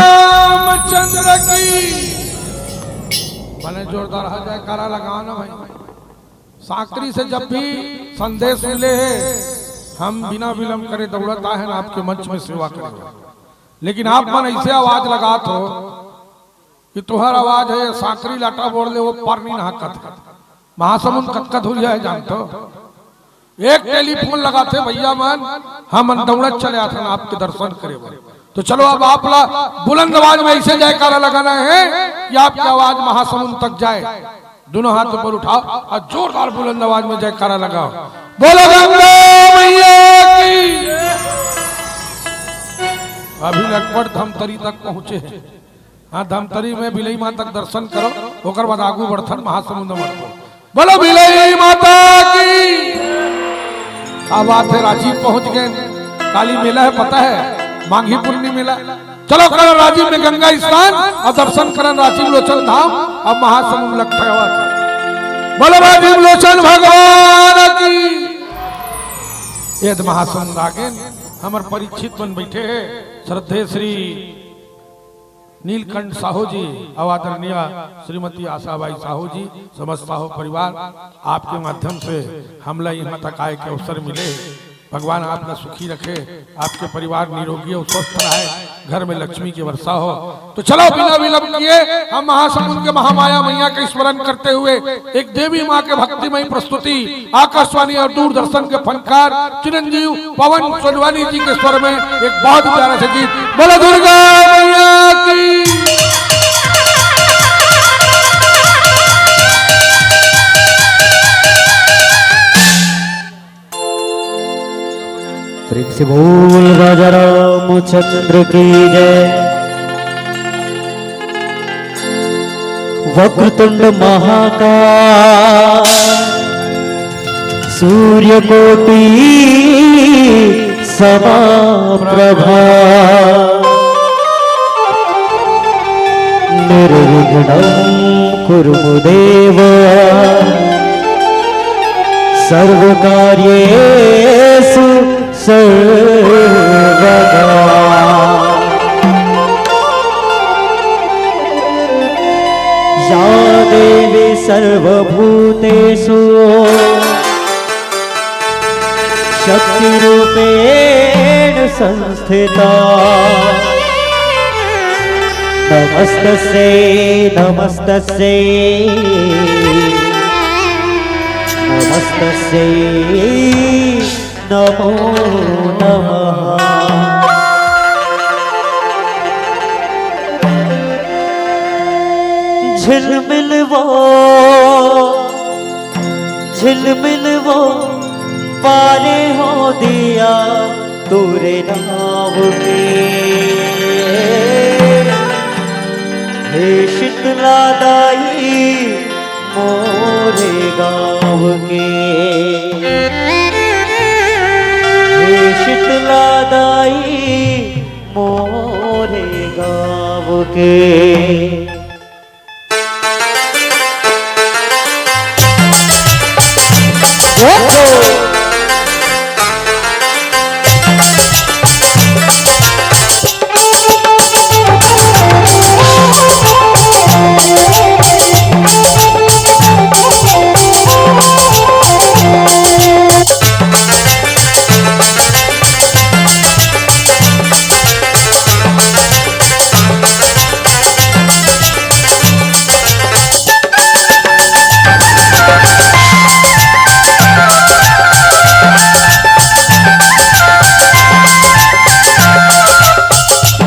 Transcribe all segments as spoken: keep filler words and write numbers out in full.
रामचंद्र की। बने जोरदार हा जयकारा लगाओ ना भाई। सांकरी से जब भी संदेश मिले हे, हम बिना विलंब करे दौड़त आए हैं आपके मंच में सेवा करे। लेकिन आप मन ऐसे आवाज लगात हो कि तुहर आवाज हे, सांकरी लाटा बोल ले, वो पार नहीं नहाकत। महासमुंद कतका दूरिया हे जानत हो? एक टेलीफोन लगाथे भैया मन, हमन दौड़त चले आथन आपके दर्शन करे बर। तो चलो, अब आप ला बुलंद आवाज में ऐसे जयकारा लगाना है कि आपकी आवाज महासमुंद तक जाए। दोनों हाथ ऊपर उठाओ और जोरदार बुलंद आवाज में जयकारा लगाओ। बोलो गंगा मैया की। अभी लटपट धमतरी तक पहुंचे हैं। हाँ, धमतरी में बिलई माँ तक दर्शन करो, ओकर बाद आगू बढ़थन महासमुंद मठ को। बोलो बिलई माता की। क्या बात है, राजिम पहुंच गए। काली मेला है, पता है, माघी पुन्नी मेला। चलो, करन राजिम में गंगा स्नान और दर्शन करन राजिम लोचन धाम, अब महासमुंद लग गया। बोलो राजिम लोचन भगवान की। ये तो महासमुंद आगे हमर परीक्षित बन बैठे हैं, श्रद्धेय श्री नीलकंठ साहू जी अउ आदरणीय श्रीमती आशाबाई साहू जी, समस्त साहू परिवार, आपके माध्यम से हमला यहाँ तक आए के अवसर मिले। भगवान आपला सुखी रखे, आपके परिवार निरोगी और स्वस्थ रहे, घर में लक्ष्मी की वर्षा हो। तो चलो, बिना विलंब किए हम महासमुंद के महामाया मैया के स्मरण करते हुए एक देवी माँ के भक्तिमय प्रस्तुति आकाशवाणी और दूरदर्शन के फनकार चिरंजीव पवन सोनवानी जी के स्वर में एक बहुत प्यारा सा गीत। बोलो दुर्गा मैया की। प्रेम से बोल राजा रामचंद्र की जय। वक्रतुंड महाकाय, सूर्यकोटि समाप्रभा, निर्विघ्नं कुरु देव, सर्वकार्येषु सर्वदा। या देवी सर्वभूतेषु शक्तिरूपेण संस्थिता। नमस्तस्यै, नमस्तस्यै, नमस्तस्यै। नमो नमः। झिलमिल वो, झिलमिल वो, बारे हो दिया तोरे नाव के। हे शीतला दाई मोरे गाँव के, हे शीतला दाई मोरे गाँव के।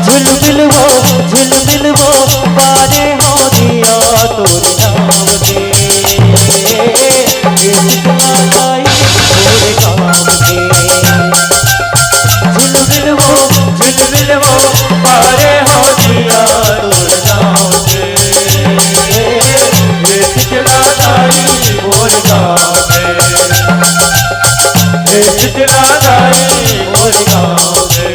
झिलमिल वो, झिलमिल वो, बारे हो दिया तोरे नाम के। हे शीतला दाई मोरे गाँव के। झिलमिल वो, झिलमिल वो, बारे हो दिया तोरे नाम के। हे शीतला दाई मोरे गाँव के। हे शीतला दाई मोरे गाँव के।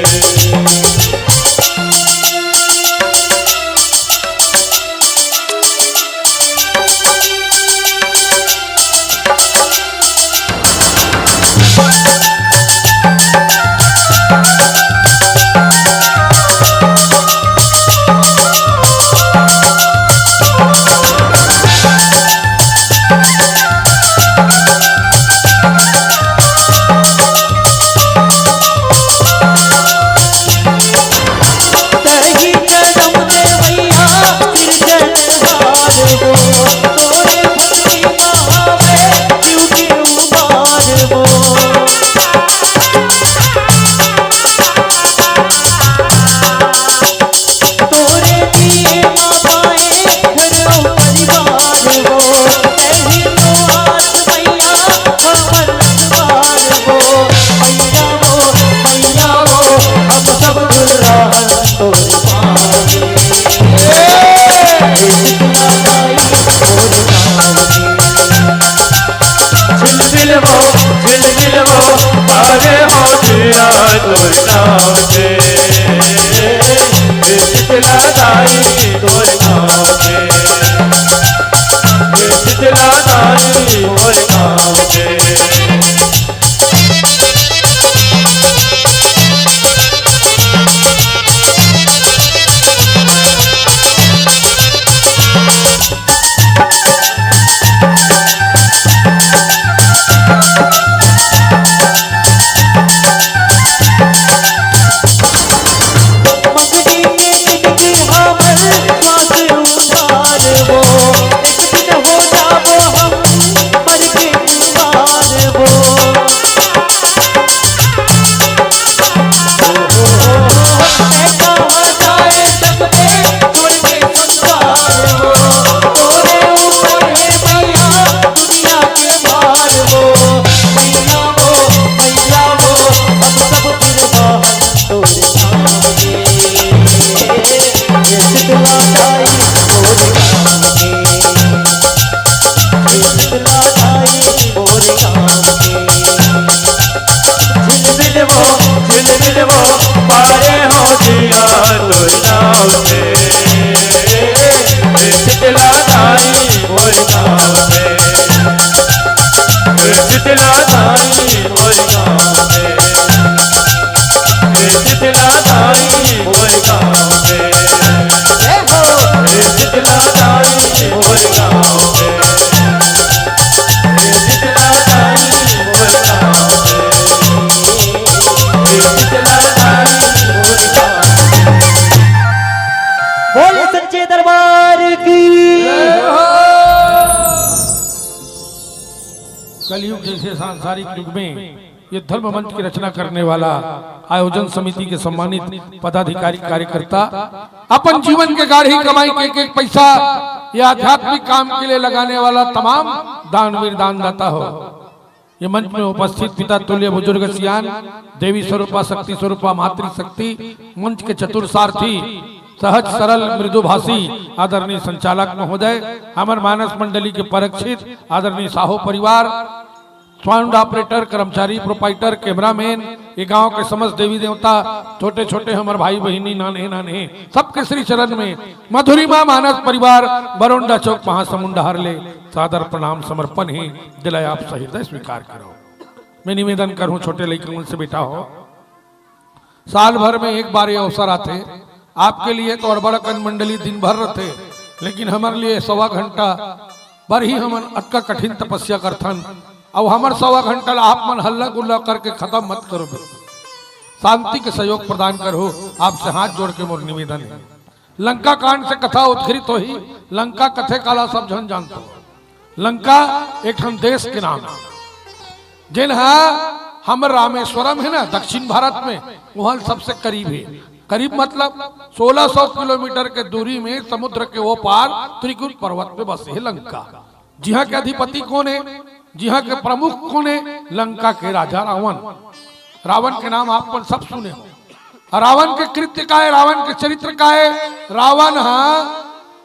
झिलमिल वो, झिलमिल वो, तारे हो दिया तोरे नाम के। हे शीतला दाई तोरे नाम के। हे शीतला दाई मोरे गाँव के। झिलमिल वो, झिलमिल वो, पारे हो दिया तोरे नाम के। हे शीतला दाई मोरे गाँव के। हे शीतला दाई मोरे गाँव के। हे शीतला दाई मोरे गाँव के। हे शीतला दाई मोरे गाँव के। हे शीतला दाई मोरे गाँव के। हे शीतला दाई मोरे गाँव के। बोल सच्चे दरबार की। कलयुग जैसे सांसारिक युग में ये धर्म मंच की रचना करने वाला आयोजन समिति के सम्मानित पदाधिकारी कार्यकर्ता अपन जीवन के गाढ़ी कमाई के एक एक पैसा ये आध्यात्मिक काम के लिए लगाने वाला तमाम दानवीर दानदाता हो। ये मंच में उपस्थित पिता तुल्य बुजुर्ग सियान, देवी स्वरूपा, शक्ति स्वरूपा, मातृ शक्ति, मंच के चतुर सारथी, सहज सरल मृदुभाषी आदरणीय संचालक महोदय, हमर मानस मंडली के परक्षित आदरणीय साहू परिवार, साउंड ऑपरेटर, कर्मचारी, प्रोपाइटर, कैमरामैन, ये गांव के समस्त देवी देवता, छोटे छोटे हमर भाई बहिनी, नान्हे नान्हे, सबके श्री चरण में मधुरिमा मानस परिवार, बरोंडा चौक, महासमुंड हर ले सादर प्रणाम समर्पण हे। दिलाय आप सहित स्वीकार करो। मैं निवेदन करूं छोटे लइका मन से, बेटा हो, साल भर में एक बार ये अवसर आथे। आपके लिए तो अड़बड़ अकन मंडली दिन भर रथे, लेकिन हमर लिए सवा घंटा बर ही हमन अतका कठिन तपस्या करथन। अब हमर सवा घंटा ला आप मन हल्ला गुल्ला करके खत्म मत करो। शांति के सहयोग प्रदान करो। आपसे हाथ जोड़ के मोर निवेदन हे। लंका कांड से कथा उद्घृत होही। लंका कथे काला सब झन जानतो। लंका एक ठन देश के नाम हे, जेन हा हमर रामेश्वरम हे ना, दक्षिण भारत में, वहां सबसे करीब हे। करीब मतलब सोलह सौ किलोमीटर के दूरी में समुद्र के ओ पार त्रिकुट पर्वत पे बसे हे लंका। जिहां के अधिपति कोन हे, जिहां के प्रमुख कोन हे? लंका के राजा रावण। रावण के नाम आप मन सब सुने हो। अउ रावण के कृत्य का हे, रावण के चरित्र का हे? रावण हा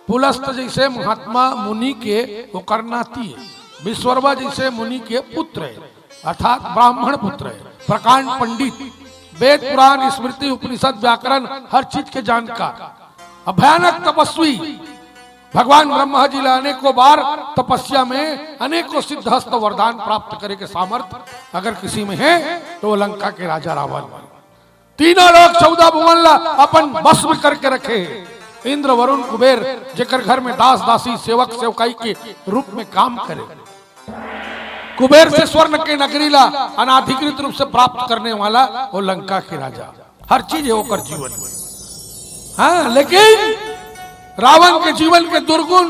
पुलस्त जैसे महात्मा मुनि के ओकर नाती हे, विश्वकर्मा जैसे मुनि के पुत्र हे, अर्थात ब्राह्मण पुत्र हे, प्रकांड पंडित, वेद पुराण स्मृति उपनिषद व्याकरण हर चीज के जानकार, अउ भयानक तपस्वी। भगवान ब्रह्मा जी ला अनेकों बार तपस्या में अनेकों सिद्धहस्त वरदान प्राप्त करे के सामर्थ्य अगर किसी में हे तो वो लंका के राजा रावण हे। तीनों लोक चौदह भुवन ला अपन वश में करके रखे हे। इंद्र, वरुण, कुबेर, जेकर घर में दास दासी, सेवक सेवकाई के रूप में काम करे, कुबेर से स्वर्ण के नगरी ला अनाधिकृत रूप से प्राप्त करने वाला वो लंका के राजा। हर चीज हे ओकर जीवन में। हाँ, लेकिन रावण के जीवन के दुर्गुण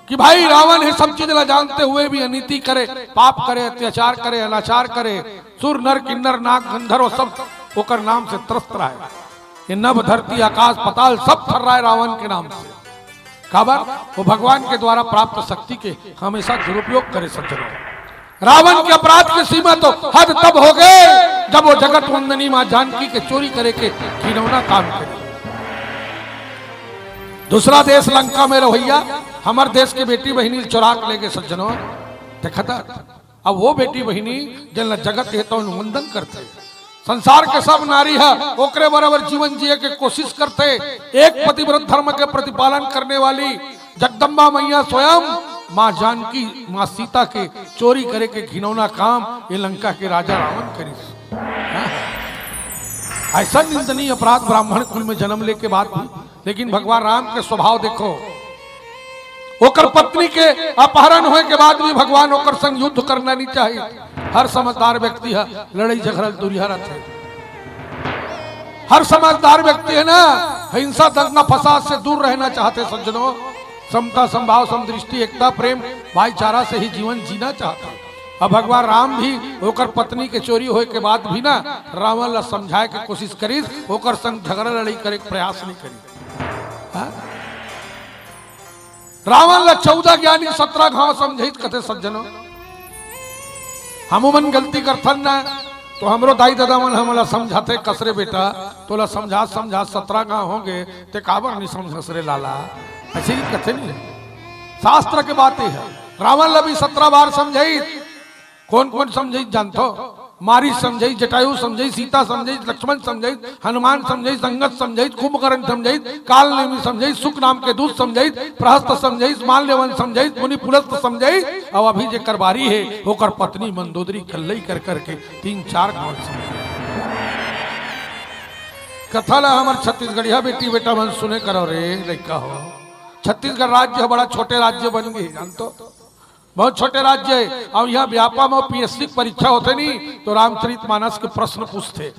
कि भाई रावण हे सब चीज ला जानते हुए भी अनीति करे, पाप करे, अत्याचार करे, अनाचार करे, सुर नर किन्नर नाग गंधर्व सब ओकर नाम से त्रस्त रहे। ये नभ धरती आकाश पाताल सब थर्राए रावण के नाम से। काबर? वो भगवान के द्वारा प्राप्त शक्ति के हमेशा दुरुपयोग करे सज्जनों। रावण के अपराध के सीमा तो हद तब हो गए जब वो जगत वंदनी माँ जानकी के चोरी करे के घिनौना काम करे। दूसरा देश लंका में रहोइया हमर देश के बेटी बहिनी चोरा के लेगे सज्जनों। देखता अब वो बेटी बहिनी जेन ला जगत हे तो वंदन करथे। संसार के सब नारी ह ओकरे बराबर जीवन जिए के कोशिश करथे। एक पतिव्रत धर्म के प्रतिपालन करने वाली जगदम्बा मैया स्वयं माँ जानकी, माँ सीता के चोरी करे के घिनौना काम ये लंका के राजा रावण करिस। हाँ? ऐसा निंदनीय अपराध ब्राह्मण कुल में जन्म लेके बाद भी, लेकिन भगवान राम के स्वभाव देखो, ओकर पत्नी के अपहरण होए के बाद भी भगवान ओकर संग युद्ध करना नहीं चाहिए। हर समझदार व्यक्ति ह लड़ाई झगड़ा ले दूरिहा रथे। हर समझदार व्यक्ति हे ना, हिंसा दंगा फसाद से दूर रहना चाहथे सज्जनों। समता, समभाव, समदृष्टि, एकता, प्रेम, भाईचारा से ही जीवन जीना चाहथे। अब भगवान राम भी ओकर पत्नी के चोरी होए के बाद भी ना रावण ला समझाए के कोशिश करिस, ओकर संग झगड़ा लड़ाई करे के प्रयास नहीं करिस। हाँ? रावण ला चौदह ज्ञानी सत्रह घाव समझाइस कथे सज्जनों। हमू मन गलती करथन ना, तो हमरो दाई ददा मन हमला समझाथे, "कस रे बेटा, तोला समझा समझा सत्रह घाव होगे, ते काबर नहीं समझस रे लाला?" ऐसे ही कथे नहीं। शास्त्र के बात ये हे। रावण ला भी सत्रह बार समझाइस। कोन कोन समझाइस जानथो? मारीच समझाइस, जटायु समझाइस, सीता समझाइस, लक्ष्मण समझाइस, हनुमान समझाइस, अंगद समझाइस, कुंभकर्ण समझाइस, काल नेमी समझाइस, शुक नाम के दूत समझाइस, प्रहस्त समझाइस, माल्यवन समझाइस, मुनि पुलस्त समझाइस, अउ अभी जेकर बारी हे ओकर पत्नी मंदोदरी कल्लई कर करके तीन चार घाव समझाइस। कथा ला हमर छत्तीसगढ़िया बेटी बेटा मन सुने करो रे लइका हो। छत्तीसगढ़ राज्य ह बड़ा छोटे राज्य बन गे, जानथो? बहुत छोटे राज्य हे। अउ इहाँ व्यापम अउ पीएससी के परीक्षा होथे नी, तो रामचरित मानस के प्रश्न पूछथे।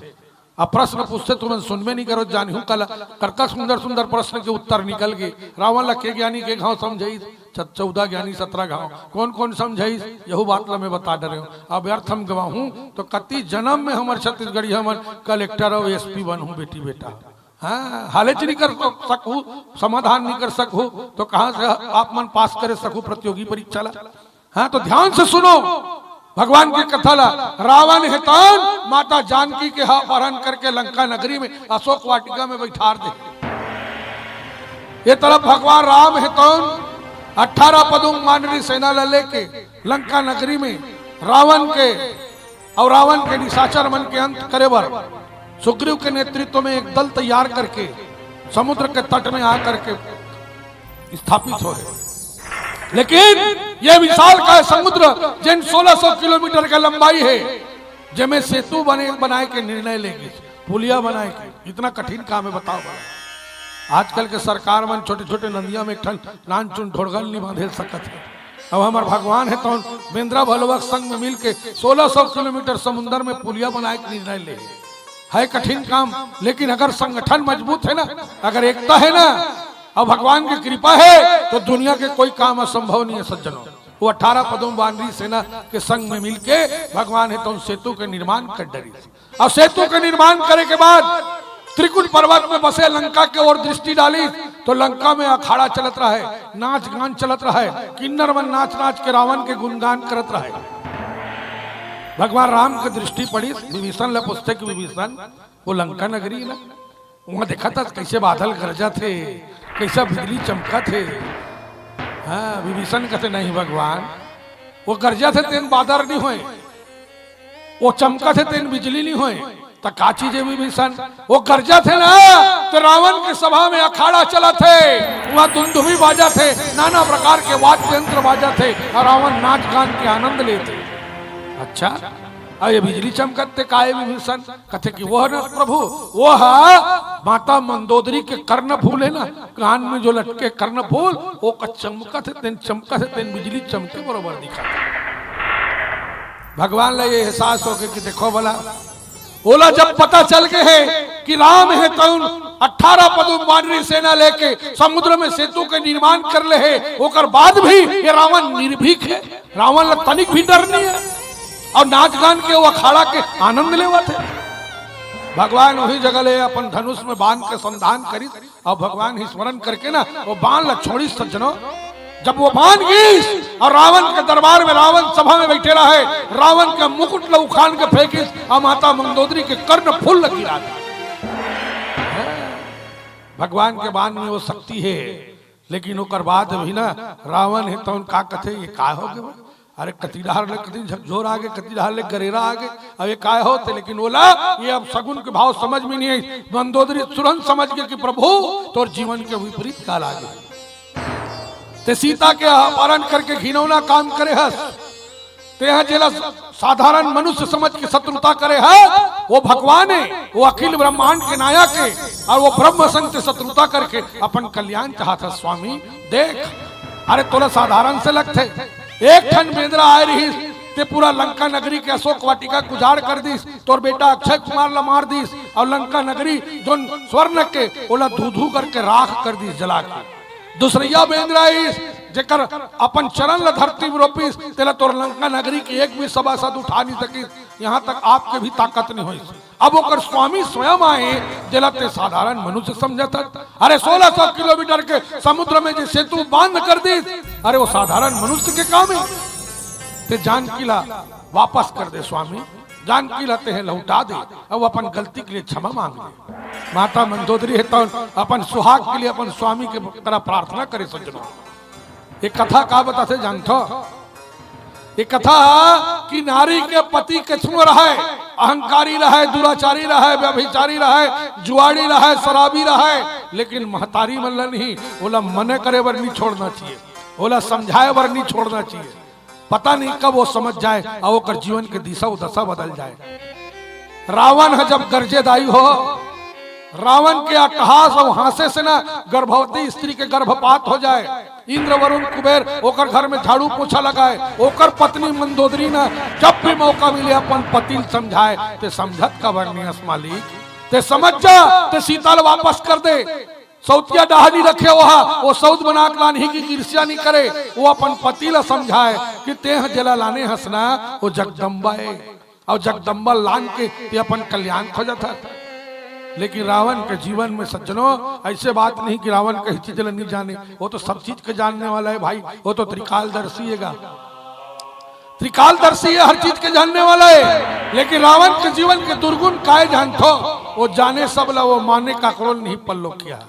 अब प्रश्न पूछते तुमन सुनबे नहीं करो, जानिहूं कल। कतका सुंदर सुंदर प्रश्न के उत्तर निकल गे। रावण ला के ज्ञानी के घाव समझाइस? च-, चौदह ज्ञानी, सत्रह घाव। कौन कौन समझाइस? यहू बात ला मैं बता डरे हूं। अब व्यर्थ हम गवाहूं तो कति जन्म में हमर छत्तीसगढ़िया मन कलेक्टर अउ एसपी बनहूं बेटी बेटा। हाँ, हालेच नहीं कर सकहू, समाधान नहीं कर सकहू, तो कहां से आप मन पास करे सकहू प्रतियोगी परीक्षा ला? हाँ, तो ध्यान से सुनो भगवान की कथा ला। रावण हे तौन माता जानकी के हा अपहरण करके लंका नगरी में अशोक वाटिका में बैठार दे। ये तरफ भगवान राम हे तौन अठारह पदुम वानरी सेना ला लेके लंका नगरी में रावण के अउ रावण के निशाचर मन के अंत करे बर सुग्रीव के नेतृत्व में एक दल तैयार करके समुद्र के तट में आ करके स्थापित होय। लेकिन ये विशालकाय समुद्र, जेन सोलह सौ किलोमीटर के लंबाई हे, जेमे सेतु बने, बनाए के निर्णय ले गिस, पुलिया बनाए के, इतना कठिन काम हे, बताओ भला। आजकल के सरकार मन छोटे-छोटे नदिया में एक ठन नानचुन ढोड़गा ल नहीं बांधे सकत हे। अब हमर भगवान हे तौन बेंदरा भलवा के संग में मिल के सोलह सौ किलोमीटर समुंदर में पुलिया बनाए के निर्णय ले हे। हे कठिन काम, लेकिन अगर संगठन मजबूत हे ना, अगर एकता हे ना, अउ भगवान के कृपा हे, तो दुनिया के कोई काम असंभव नहीं हे सज्जनों। वो अठारह पदुम वानरी सेना के संग में मिल के भगवान हे तौन सेतु के निर्माण कर डरिस। अउ सेतु के निर्माण करे के बाद त्रिकुट पर्वत में बसे लंका के ओर दृष्टि डालिस, तो लंका में अखाड़ा चलत रहय, नाच गान चलत रहय, किन्नर मन नाच नाच के रावण के गुणगान करत रहय। भगवान राम के दृष्टि पड़िस विभीषण ला, पूछथे कि विभीषण, वो लंका नगरी ना, वहां देखत हस कइसे बादल गरजत हे, कइसे बिजली चमकत हे। हाँ, विभीषण कथे, नहीं भगवान, वो गरजत हे तेन बादर नहीं होय, वो चमकत हे तेन बिजली नहीं होय, त का चीज हे विभीषण? वो गरजत हे ना, तो रावण के सभा में अखाड़ा चलत हे, वहां धुंधुमी बाजत हे, नाना प्रकार के वाद्य यंत्र बाजत हे, अउ रावण नाच गान के आनंद लेत हे। अच्छा, अउ ये बिजली चमकत हे काय विभीषण? कथे कि वो ना प्रभु, वो हा माता मंदोदरी के कर्णफूल हे ना, कान में जो लटके कर्णफूल, वो का चमकत हे, तेन चमकत हे, तेन बिजली चमके बरोबर दिखत हे। भगवान ला ये एहसास हो गे कि देखो भला, ओला जब पता चल गे हे कि राम हे तौन अठारह पदुम वानरी सेना लेके समुद्र में सेतु के निर्माण कर ले हे, ओकर बाद भी ये रावण निर्भीक हे, रावण ला तनिक भी डर नहीं हे, अउ नाच गान के वो अखाड़ा के आनंद लेवत हे। भगवान वही जगह ले अपन धनुष में बाण के संधान करिस, अउ भगवान ही स्मरण करके ना वो बाण ला छोड़िस सज्जनों। जब वो बाण गिस अउ रावण के दरबार में, रावण सभा में बैठे रहय, रावण के मुकुट ला उखाड़ के फेंकिस अउ माता मंदोदरी के कर्णफूल ला गिरा दिस। भगवान के बाण में वो शक्ति हे, लेकिन ओकर बाद भी ना रावण हे तौन का कथे, ये काय हो गे? अरे कति डहर ले कति झकझोर आ गे, कति डहर ले गरेरा आ गे, अब ये काय होत हे? लेकिन ओला ये अपशगुन के भाव समझ में नहीं आई। मंदोदरी तुरंत समझ गे कि प्रभु तोर जीवन के विपरीत काल आ गे। ते सीता के अपहरण करके घिनौना काम करे हस, तेहा जेला साधारण मनुष्य समझ के शत्रुता करे हस, वो भगवान हे, वो अखिल ब्रह्मांड के नायक हे, अउ वो ब्रह्म संग से शत्रुता करके अपन कल्याण चाहत हस। स्वामी देख, अरे तोला साधारण से लगथे, एक ठन बेंदरा आए रहिस, ते पूरा लंका नगरी के अशोक वाटिका के उजाड़ कर दिस, तोर बेटा अक्षय कुमार ला मार दिस, अउ लंका नगरी जोन स्वर्ण के, ओला धू धू करके राख कर दिस जला के। दूसरइया बेंदरा आइस, जेकर अपन चरण ला धरती में रोपिस, तेला तोर लंका नगरी के एक भी सभासद उठा नहीं सकिस, यहाँ तक आपके भी ताकत नहीं होइस। अब ओकर स्वामी स्वयं आए, जेला ते साधारण मनुष्य समझत हस। अरे सोलह सौ किलोमीटर के समुद्र में जे सेतु बांध कर दिस, अरे वो साधारण मनुष्य के काम हे? ते जानकी ला वापस कर दे स्वामी, जानकी ला तेहे लौटा दे, अउ अपन गलती के लिए क्षमा मांग ले। माता मंदोदरी हे तौन अपन सुहाग के लिए अपन स्वामी के करा प्रार्थना करे सज्जनों। ये कथा का बताथे जानथो? ये कथा कि नारी के पति कछुओं रहय, अहंकारी रहय, दुराचारी रहय, व्यभिचारी रहय, जुआड़ी रहय, शराबी रहय, लेकिन महतारी मन ला नहीं, ओला मना करे बर नहीं छोड़ना चाहिए, ओला समझाए बर नहीं छोड़ना चाहिए। पता नहीं कब वो समझ जाए अउ ओकर जीवन के दिशा अउ दशा बदल जाए। रावण ह जब गरजे दाई हो, रावण के अट्टहास अउ हांसे से ना गर्भवती स्त्री के गर्भपात हो जाए। इंद्र वरुण कुबेर ओकर घर में झाड़ू पोछा लगाए, ओकर पत्नी मंदोदरी ना जब भी मौका मिले अपन पति ल समझाए, ते समझत काबर नहीं हस मालिक? ते समझ जा, ते सीता ल वापस कर दे। सौतिया डाहनी रखे ओहा, वो सौत बना के लानही कि ईर्ष्या नहीं करे, वो अपन पति ला समझाए कि तेह जेला लाने हस ना, वो जगदम्बा ए। अउ जगदम्बा लान के ते अपन कल्याण खोजत हस। लेकिन रावण के जीवन में सज्जनों, ऐसे बात नहीं कि रावण कही चीज ला नहीं जाने, वो तो सब चीज के जानने वाला है भाई, वो तो त्रिकालदर्शी है गा। त्रिकालदर्शी है, हर चीज के जानने वाला है। लेकिन रावण के जीवन के दुर्गुण काय जानथो, वो जाने सब ला, वो माने काकरो ल नहीं पल्लो किया,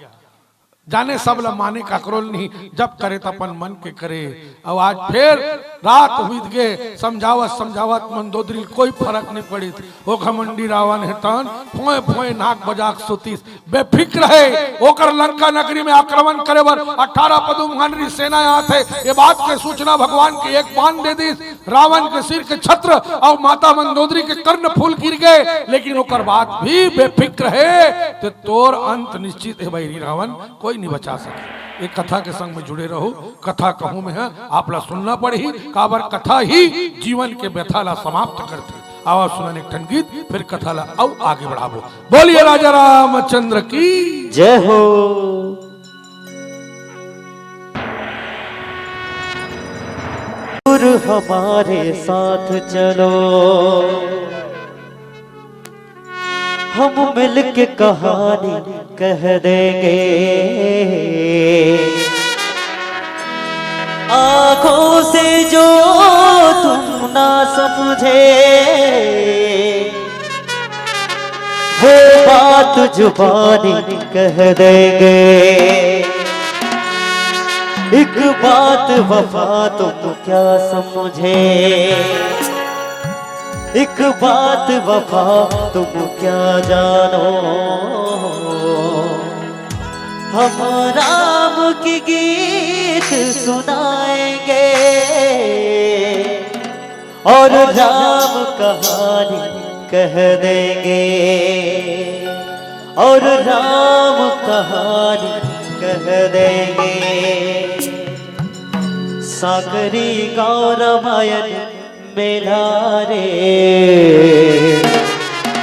जाने सब ला, माने काकरो ल नहीं, जब करे त अपन मन के करे। अउ आज फेर रात हुईत गे, समझावत समझावत मंदोदरी ल कोई फरक नहीं पड़िस। वो घमंडी रावण हे तन फोए फोए नाक बजा के सुतिस। बेफिक्र हे, ओकर लंका नगरी में आक्रमण करे बर अठारह पदुम हनरी सेना आत हे। ये बात के सूचना भगवान के एक बाण दे दिस। रावण के सिर के छत्र अउ माता मंदोदरी के कर्ण फूल गिर गए, लेकिन ओकर बाद भी बेफिक्र हे। ते तोर अंत निश्चित हे बैरी रावण, कोई नहीं बचा सके। एक कथा के संग में जुड़े रहो, कथा कहूं में है, आप ला सुनना पड़ही, काबर कथा ही जीवन के व्यथा ला समाप्त करथे। आवा सुनन एक ठन गीत, फिर कथा ला अउ आगे बढ़ाबो। बोलिए राजा रामचंद्र की। जय हो। गुरु हमारे साथ चलो, हम मिलके कहानी कह देंगे। आंखों से जो तुम ना समझे, वो बात जुबानी कह देंगे। एक बात वफा तुम क्या समझे, एक बात वफा तुम क्या जानो। हम राम की गीत सुनाएंगे और राम कहानी कह देंगे, और राम कहानी कह देंगे। साकरी गाँव रामायण मेला रे।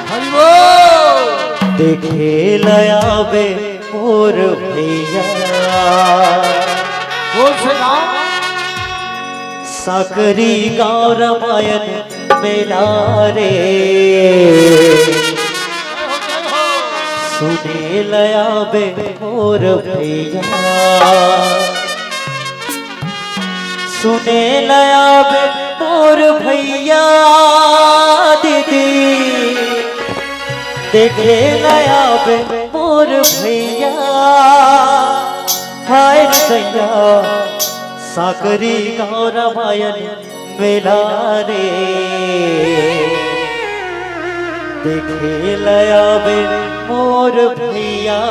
हरि बोल। देखे लयाबे मोर भैया। बोल से गाँव। साकरी गाँव रामायण मेला रे। सुने लयाबे मोर भैया। सुने लयाबे मोर भैया दीदी, देखे लयाबे मोर भैया। हाय रे दैया, साकरी गाँव रामायण मेला रे, देखे लयाबे मोर भैया।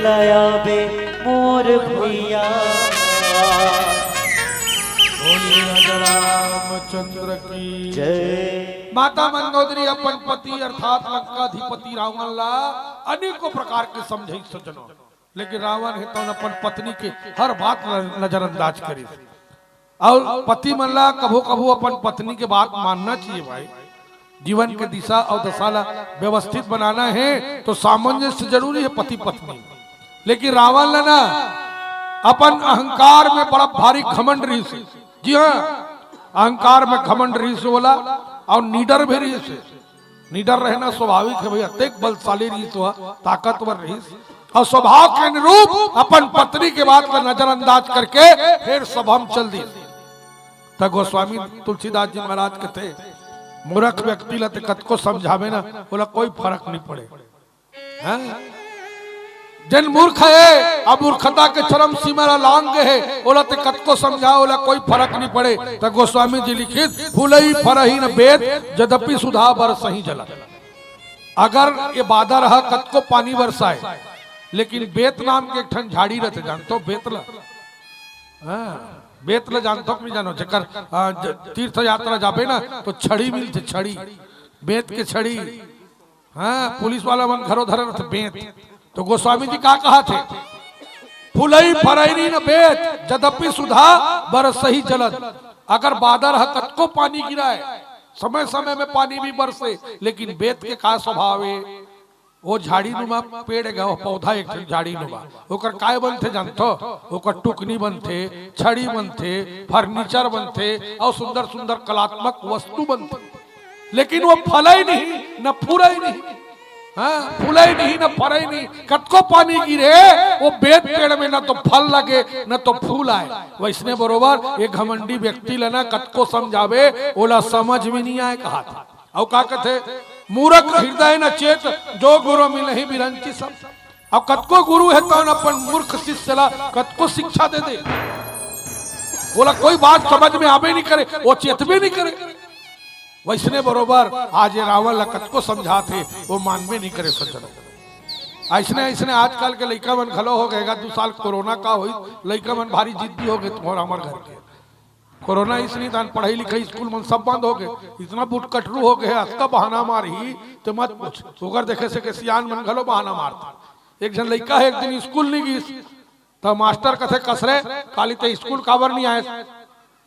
दया बे मोर भैया। बोलिए राजा रामचंद्र की जय। माता मंदोदरी अपन पति अर्थात लंकाधिपति रावण ला अनेकों प्रकार के समझाई सज्जनों, लेकिन रावण हे तौन अपन पत्नी के हर बात ल-, नजरअंदाज करिस। अउ पति मन ला कभू कभू अपन पत्नी के बात मानना चाहिए भाई। जीवन के दिशा अउ दशा ला व्यवस्थित बनाना हे तो सामंजस्य जरूरी हे पति पत्नी। लेकिन रावण ला ना अपन अहंकार में बड़ा भारी घमंड रहिस। जी हाँ, अहंकार में घमंड रहिस ओला, अउ निडर भी रहिस। निडर रहना स्वाभाविक हे भैया, अतेक बलशाली रहिस, ताकतवर रहिस, अउ स्वभाव के अनुरूप अपन पत्नी के बात ला नजरअंदाज करके फेर सभा में चल दिस। त गोस्वामी तुलसीदास जी महाराज कथे, मूर्ख व्यक्ति ला ते कतको समझाबे ना, ओला कोई फरक नहीं पड़े। हाँ? जेन मूर्ख हे, अब मूर्खता के चरम सीमा ला लांघ गे हे, ओला ते कतको समझा, ओला कोई फरक नहीं पड़े। त गोस्वामी जी लिखिस, फुलई फरही न बेत, जदपि सुधा बरसही जलत। अगर ये बादर ह कतको पानी बरसाए, लेकिन बेत नाम के एक ठन झाड़ी रहिथे, जानथो बेत ला? हाँ, बेत ला जानथो कि नहीं जानो? जेकर, आ, ज-, तीर्थ यात्रा जाबे ना, तो छड़ी मिलथे, छड़ी, बेत के छड़ी। हाँ, पुलिस वाला मन घरो धरे रहिथे बेत। तो गोस्वामी जी का कहाथे, फुलई फरही न बेत, जदपि सुधा बरसही जलत। अगर बादर ह कतको पानी गिराए, समय समय में पानी भी बरसे, लेकिन बेत के का स्वभाव हे? वो झाड़ी नुमा पेड़ हे, वो पौधा एक ठन झाड़ी नुमा, ओकर काय बनथे जानथो? ओकर टुकनी बनथे, छड़ी बनथे, फर्नीचर बनथे, अउ सुंदर सुंदर कलात्मक वस्तु बनथे। लेकिन वो फलई नहीं, न फुरई नहीं। हाँ, फुलई नहीं, न फरई नहीं। कतको पानी गिरे, वो बेत पेड़ में न तो फल लगे, न तो फूल आए। वैसने बरोबर ये घमंडी व्यक्ति ला ना कतको समझाबे, ओला समझ में नहीं आए, कहाथे। अउ का कथे, मूर्ख हृदय न चेत, जो गुरु मिलही बिरंची सब। अब कतको गुरु हे तौन अपन मूर्ख शिष्य ला कतको शिक्षा दे दे, ओला कोई बात समझ में आबे नहीं करे, वो चेतबे नहीं करे। वैसने बरोबर आज ये रावण ला कतको समझाथे, वो मानबे नहीं करे सज्जनों। ऐसने, ऐसने आजकल के लइका मन घलो हो गे, एक दू साल कोरोना का होइस, लइका मन भारी जिद्दी हो गे, तुम्हारा हमर घर के। कोरोना अइसने तौन पढ़ई लिखई स्कूल मन सब बंद हो गे, अतना बुटकटरू हो गे, अतका बहाना मारही ते मत पूछ। ओकर देखे से के सियान मन घलो बहाना मारथे। एक झन लइका हे, एक दिन स्कूल नहीं गिस, त मास्टर कथे, "कस रे, काली ते स्कूल काबर नहीं आए?"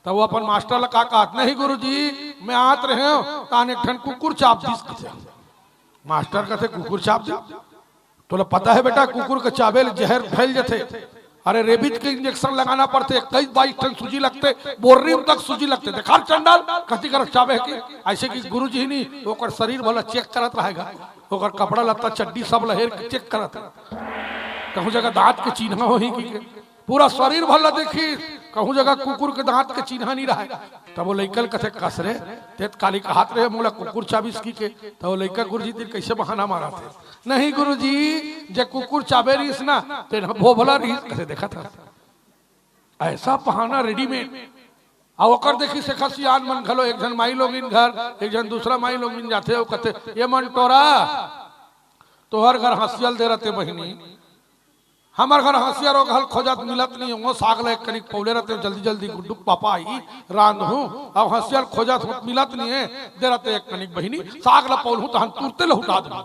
त वो अपन मास्टर ला का कहत, "नहीं गुरुजी, मैं आत रहेंव, तहान एक ठन कुकुर चाब दिस," कथे। मास्टर कथे, "कुकुर चाब दिस?" तोला पता हे बेटा, कुकुर के चाबे ले जहर फैल जथे। अरे, रेबीज के इंजेक्शन लगाना पड़थे, इक्कीस बाईस ठन सूजी लगथे, बोर्री तक सूजी लगथे। देखा चंडाल, कथी कर चाबे हे कि? ऐसे कि गुरुजी ही नहीं, ओकर शरीर भला चेक करत रहेगा, ओकर कपड़ा लत्ता चड्डी सब लहेर के चेक करत हे, कहूँ जगह दांत के चिन्हा होही कि के। पूरा शरीर भला देखिस, कहूँ जगह कुकुर के दांत के चिन्हा नहीं रहे। तब वो लइका ल कथे, "कस रे, ते त काली कहत रहे मोला कुकुर चाबिस कि के।" तब वो लइका गुरुजी तीर कैसे बहाना मारथे, "नहीं गुरुजी, जे कुकुर चाबे रहिस ना, तेन ह भोभला रहिस," कथे। देखत हस, ऐसा बहाना रेडीमेड। अउ ओकर देखिस एखर सियान मन घलो, एक झन माई लोगिन घर, एक झन दूसरा माई लोगिन जाथे, अउ कथे, "ये मन टोरा, तोहर घर हंसिया ल दे रते बहिनी, हमर घर हंसिया रोगहल खोजत मिलत नहीं हो, साग ला एक कनिक पौले रते, जल्दी जल्दी गुड्डू के पापा आही, रांधहूँ, अब हंसिया ल खोजत हो, मिलत नहीं हे, दे रते एक कनिक बहिनी, साग ला पौलहूँ तहन तुरते लहुटा दे।"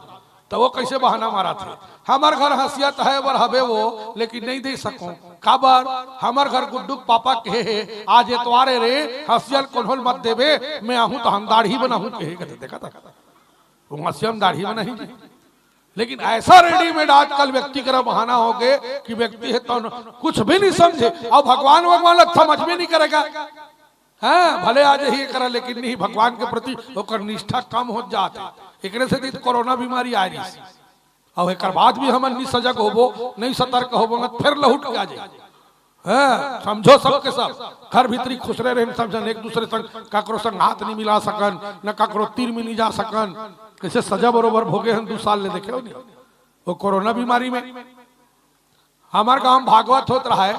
त वो कैसे बहाना मारथे, "हमर घर हंसिया त हे बर हबे वो, लेकिन नहीं दे सकों। काबर? हमर घर गुड्डू के पापा कहे हे, 'आज एतवार ए रे, हंसिया ल कोनो ल मत देबे, मैं आहूँ तहन दाढ़ी बनाहूँ,' कहे।" कथे, देखत हस, वो हंसिया म दाढ़ी बनाही जी। लेकिन ऐसा रेडीमेड आजकल व्यक्ति करा बहाना हो गे कि व्यक्ति हे तौन कुछ भी नहीं समझे, अउ भगवान, भगवान ला समझ में नहीं करेगा। हाँ, भले आ जाही करा, लेकिन नहीं, भगवान के प्रति ओकर निष्ठा कम होत जात हे। एकरे सेती त कोरोना बीमारी आय रहिस, अउ एकर बाद भी हमन नहीं सजग होबो, नहीं सतर्क होबो, न फेर लहुट के आ जाही। हाँ, समझो सबके सब, घर भीतरी खुसरे रहेन सब झन, एक दूसरे संग, ककरो संग हाथ नहीं मिला सकन, न ककरो तीर में नहीं जा सकन। कैसे सजा बरोबर भोगे हन दू साल ले, देखे हो नहीं? वो कोरोना बीमारी में हमर गांव भागवत होत रहे,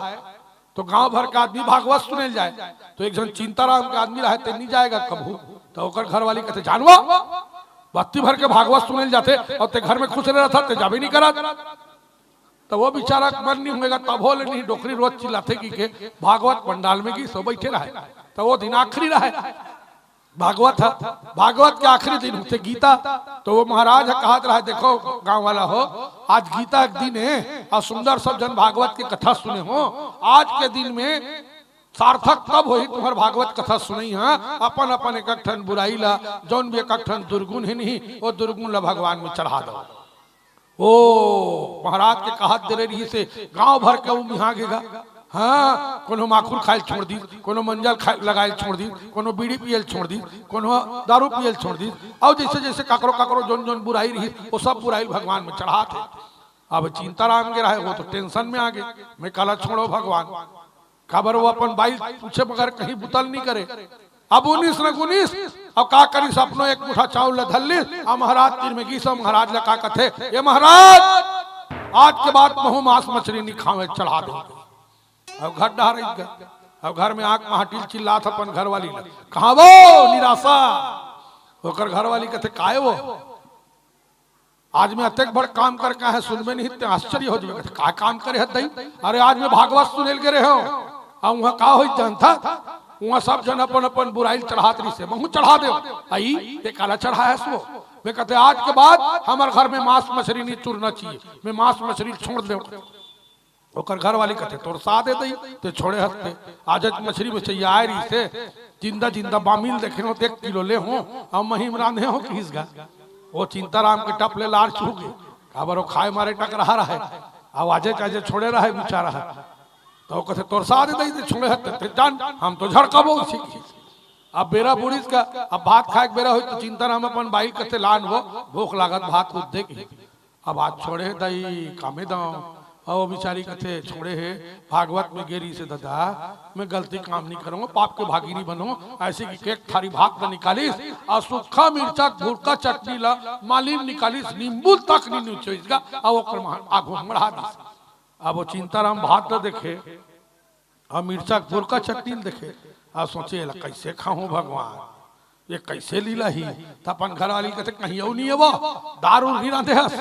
तो गांव भर के आदमी भागवत सुने ल जाए, तो एक झन चिंताराम के आदमी रहे, ते नहीं जाएगा कभू। तो ओकर घरवाली कथे, "जानवा, बत्ती भर के भागवत सुने ल जाथे, अउ ते घर में खुसरे रहिथस, ते जाबे नहीं करत।" त वो बेचारा मन नहीं होएगा, तभो ले नहीं, डोकरी रोज चिल्लाथे कि के भागवत पंडाल में गिस, बइठे रहय। त वो दिन आखिरी रहय भागवत ह, भागवत के आखिरी दिन होथे गीता। त वो महाराज ह कहत रहय, "देखो गांव वाला हो, आज गीता के दिन हे अउ सुंदर सब झन भागवत के कथा सुने हो। आज के दिन में सार्थक तब होही तुम्हर भागवत कथा सुनई ह, अपन अपन एक एक ठन बुराई ला, जौन भी एक एक ठन दुर्गुण हे नहीं, वो दुर्गुण ला भगवान में चढ़ा दव।" ओ महाराज के कहत दे रहिस हे, गांव भर के उमिहा गे गा। हाँ, कोनो माखुर खायल छोड़ दिस, कोनो मंजल खाय लगायल छोड़ दिस, कोनो बीड़ी पियल छोड़ दिस, कोनो दारू पियल छोड़ दिस। अउ जइसे जइसे काकरो काकरो जौन जौन बुराई रहिस, वो सब बुराई भगवान में चढ़ात हे। अब चिंताराम गे रहय, वो तो tension में आ गे, मैं काला छोड़ों भगवान। काबर वो अपन बाई पूछे बगैर कहीं बुता ल नहीं करे। अब उनिस न गुनिस, अब का करिस, अपनो एक मुठा चाउर ल धर लिस, अउ महाराज तीर में गिस, अउ महाराज ल का कथे, "ए महाराज, आज के बाद महूं मांस मछरी नहीं खावे, चढ़ा दे।" अब घर डहर रहिस गा, अब घर में आके महाटिल चिल्लात अपन घरवाली ल, "कहाँ वो निराशा?" ओकर घरवाली कथे, "काय वो?" "आज मैं अतेक बड़ काम करके आए हंव, सुनबे नहीं ते आश्चर्य हो जाबे।" "का काम करे हस दई?" "अरे आज मैं भागवत सुने ल गे रहेंव, अउ उहाँ का होइस जानथस? उहाँ सब झन अपन अपन बुराई ल चढ़ात रहिस हे, महूं चढ़ा देंव।" "अई, ते काला चढ़ाय हस वो?" मैं कथे, "आज के बाद हमर घर में मांस मछरी नहीं चुरना चाहिए, मैं मांस मछरी छोड़ देंव।" ओकर घरवाली कथे, "तोर साथ हे दई, ते छोड़े हस ते। आज मछरी बेचइया आय रहिस हे, जिंदा जिंदा बामी ल देखे हों त एक किलो ले हों, अउ महीं म रांधे हों," किहिस गा। वो चिंताराम के टप ले लार चुहूं गे, काबर वो खाय मारे टकराय रहय, अउ आजे ताजे छोड़े रहय बिचारा ह। त वो कथे, "तोर साथ हे दई, ते छोड़े हस ते, ते जान, हम तो झड़काबो उसी की।" अब बेरा बुड़िस गा, अब भात खाय के बेरा होइस त चिंताराम अपन बाई ल कथे, "लान वो, भूख लागत, भात कुछ दे," किहिस। अब आज छोड़े हे दई, कामे दंव। अउ वो बिचारी कथे, "छोड़े हे, भागवत में गे रहिस हे ददा, मैं गलती काम नहीं करंव, पाप के भागी नहीं बनंव।" अइसे कहिके एक थारी भात ल निकालिस, अउ सुक्खा मिर्चा के भुरका चटनी ल माली म निकालिस, नींबू तक नहीं नोचिस गा, अउ ओकर आगू म मढ़ा दिस। अब वो चिंताराम भात ल देखे, अउ मिर्चा के भुरका चटनी ल देखे, अउ सोचे, "एला कइसे खाहूं भगवान, ये कइसे लीला ही?" त अपन घरवाली कथे, "कहीं अउ नहीं हे वो, दारू नहीं रांधे हस,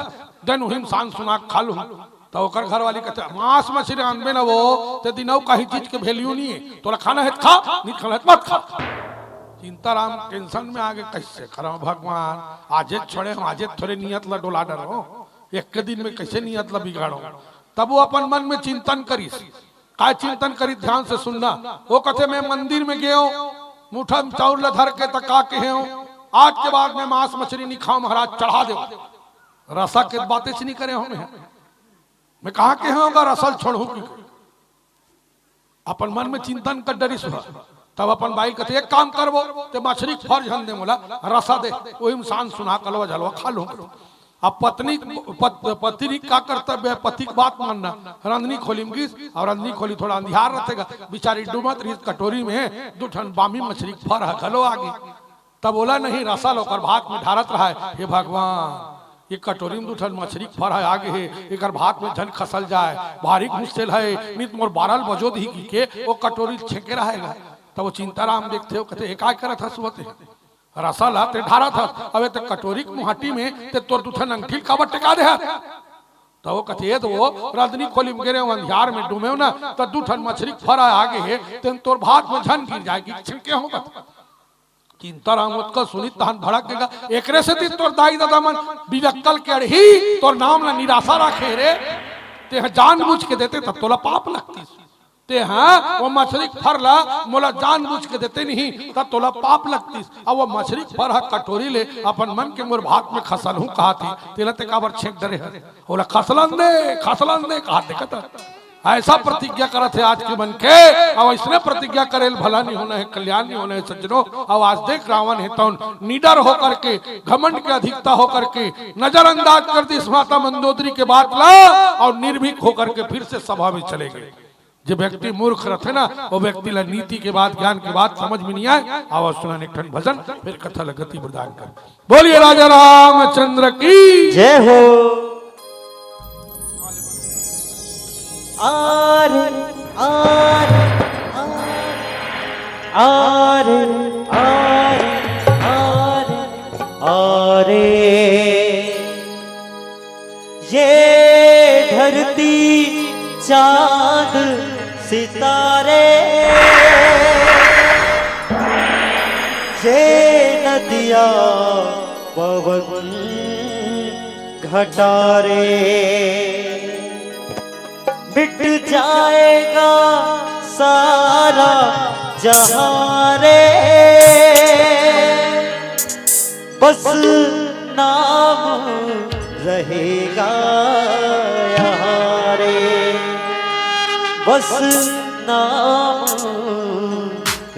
दे न उही म सान सुना के खा लूहूं।" त ओकर घरवाली कथे, "मांस मछरी रांधबे न वो, ते दिन अउ कहीं चीज के value नहीं हे, तोला खाना हे त खा, नहीं खाना हे त मत खा।" चिंताराम tension में आ गे, "कइसे करंव भगवान, आजे छोड़े हंव, आजे थोरे नियत ल डोला डरंव, एक के दिन में कइसे नियत ल बिगाड़ंव?" तब वो अपन मन में चिंतन करिस, काय चिंतन करिस, ध्यान से सुनना। वो कथे, "मैं मंदिर में गेंव, मुठा म चाउर ल धर के त का केहेंव, आज के बाद मैं मांस मछरी नहीं खांव महाराज, चढ़ा देंव।" रसा के बातेच नहीं करेंव मैं। मैं कहाँ केहेंव गा रसा ल छोड़हूं कि? अपन मन में चिंतन कर डरिस हे। तब अपन बाई कथे, "एक काम करबो, ते मछरी के फर झन दे मोला, रसा दे, उही म सान सुना कलवा झलवा खा लूहूं।" अब पत्नी, पत-, पत्नी का कर्तव्य हे, पति के बात मानना। रंधनी खोली म गिस, अउ रंधनी खोली थोड़ा अंधियार रहिथे गा, बिचारी डूमत रहिस कटोरी में, दू ठन बामी मछरी के फर ह घलो आ गे। तब ओला नहीं, रसा ल ओकर भात में ढारत रहय, "हे भगवान, ये कटोरी में दू ठन मछरी के फर ह आ गे हे, एकर भात में झन खसल जाय, भारी घुसेल हे, नहीं त मोर बारह ल बजो दिही," कहिके वो कटोरी ल छेंके रहय गा। तब वो चिंताराम देखथे, वो कथे, "ए काय करत हस वो ते?" रसा ल ते ढारत हस, अबे ते कटोरी के मुहाटी में ते तोर दू ठन अंगठी ल काबर टेका दे हस? त वो कथे, "ए त वो रंधनी खोली म गे रहेंव, अंधियार में डूमेंव ना, त दू ठन मछरी के फर आ गे हे, तेन तोर भात में झन गिर जाय कहिके छेंके हों गा।" चिंताराम ओतका सुनिस तहन भड़क गे गा, "एकरे सेती तोर दाई ददा मन बिलक्कल के अड़ही तोर नाम ल निराशा राखे रे, तेंह जानबूझ के देते त तोला पाप लगतिस।" तेंह वो मछरी के फर ला मोला जानबूझ के देते नहीं, त तोला पाप लगतिस। अब वो मछरी के फर ह कटोरी ले अपन मन के मोर भात में खसलहूं कहत हे, तेला ते काबर छेंक डरे हस? ओला खसलन दे, खसलन दे कहत देखत हस। अइसा प्रतिज्ञा करत हे आज के मनखे, अउ अइसने प्रतिज्ञा करे ल भला नहीं होना हे, कल्याण नहीं होना हे सज्जनों। अउ आज देख रावण हे तौन निडर होकर के, घमंड के अधिकता होकर के नजरअंदाज कर दिस माता मंदोदरी के बात ला, अउ निर्भीक होकर के फिर से सभा में चले गे। जे व्यक्ति मूर्ख रथे ना, वो व्यक्ति ला नीति के बात, ज्ञान के बात समझ में नहीं आय। आवा सुनन एक ठन भजन, फिर कथा ला गति प्रदान कर। बोलिए राजा रामचंद्र की। जय हो। आरे, आरे, आरे, आरे, आरे, आरे, आरे। ये धरती चांद सितारे, ये नदिया पवन घटारे, मिट जाएगा सारा जहां रे, बस नाम रहेगा यहाँ रे, बस नाम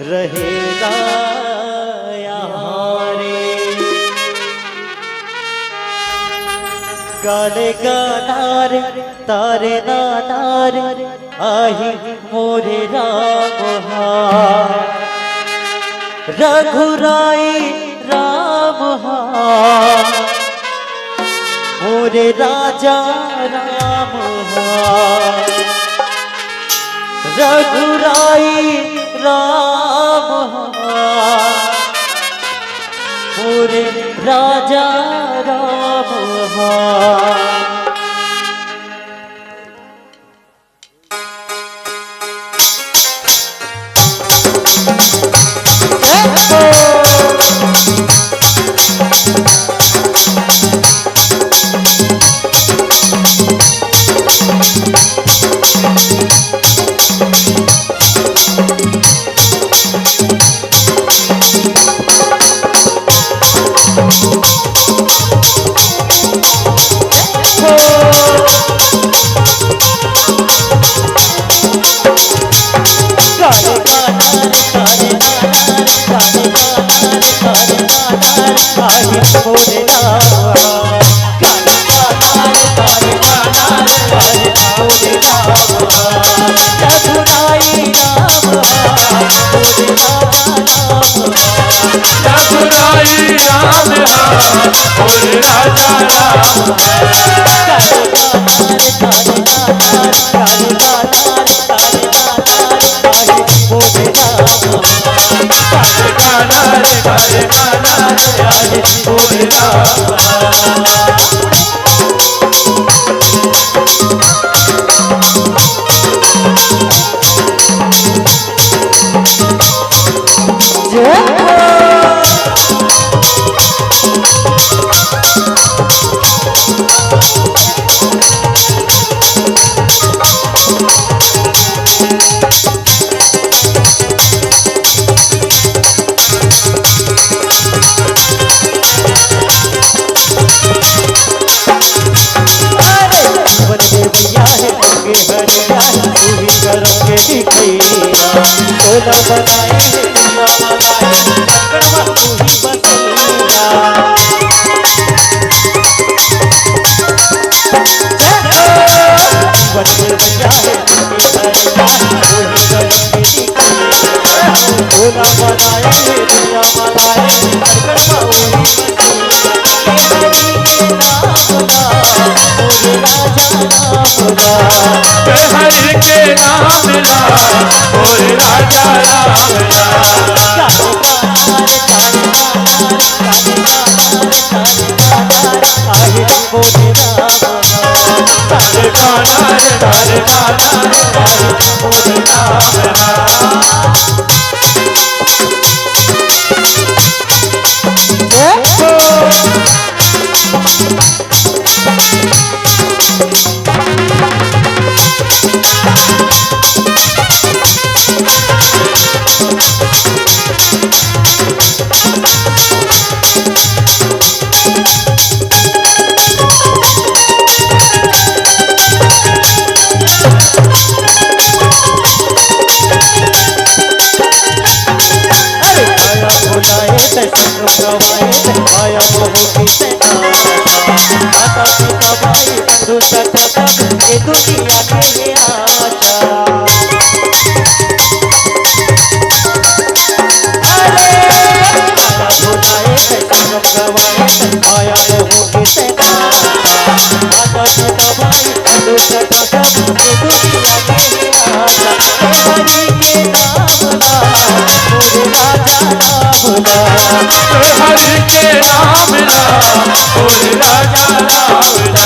रहेगा यहाँ रे। गाले गाना रे, तारे नाना रे, आही मोरे राम हा, रघुराई राम हा, मोरे राजा राम हा, रघुराई राम हा, मोरे राजा राम हा। हरि के नाम ला, बोल राजा राम ला। तारे गाना रे, तारे गाना रे, तारे बोल राम ला। हरि के नाम ला, बोल राजा राम ला।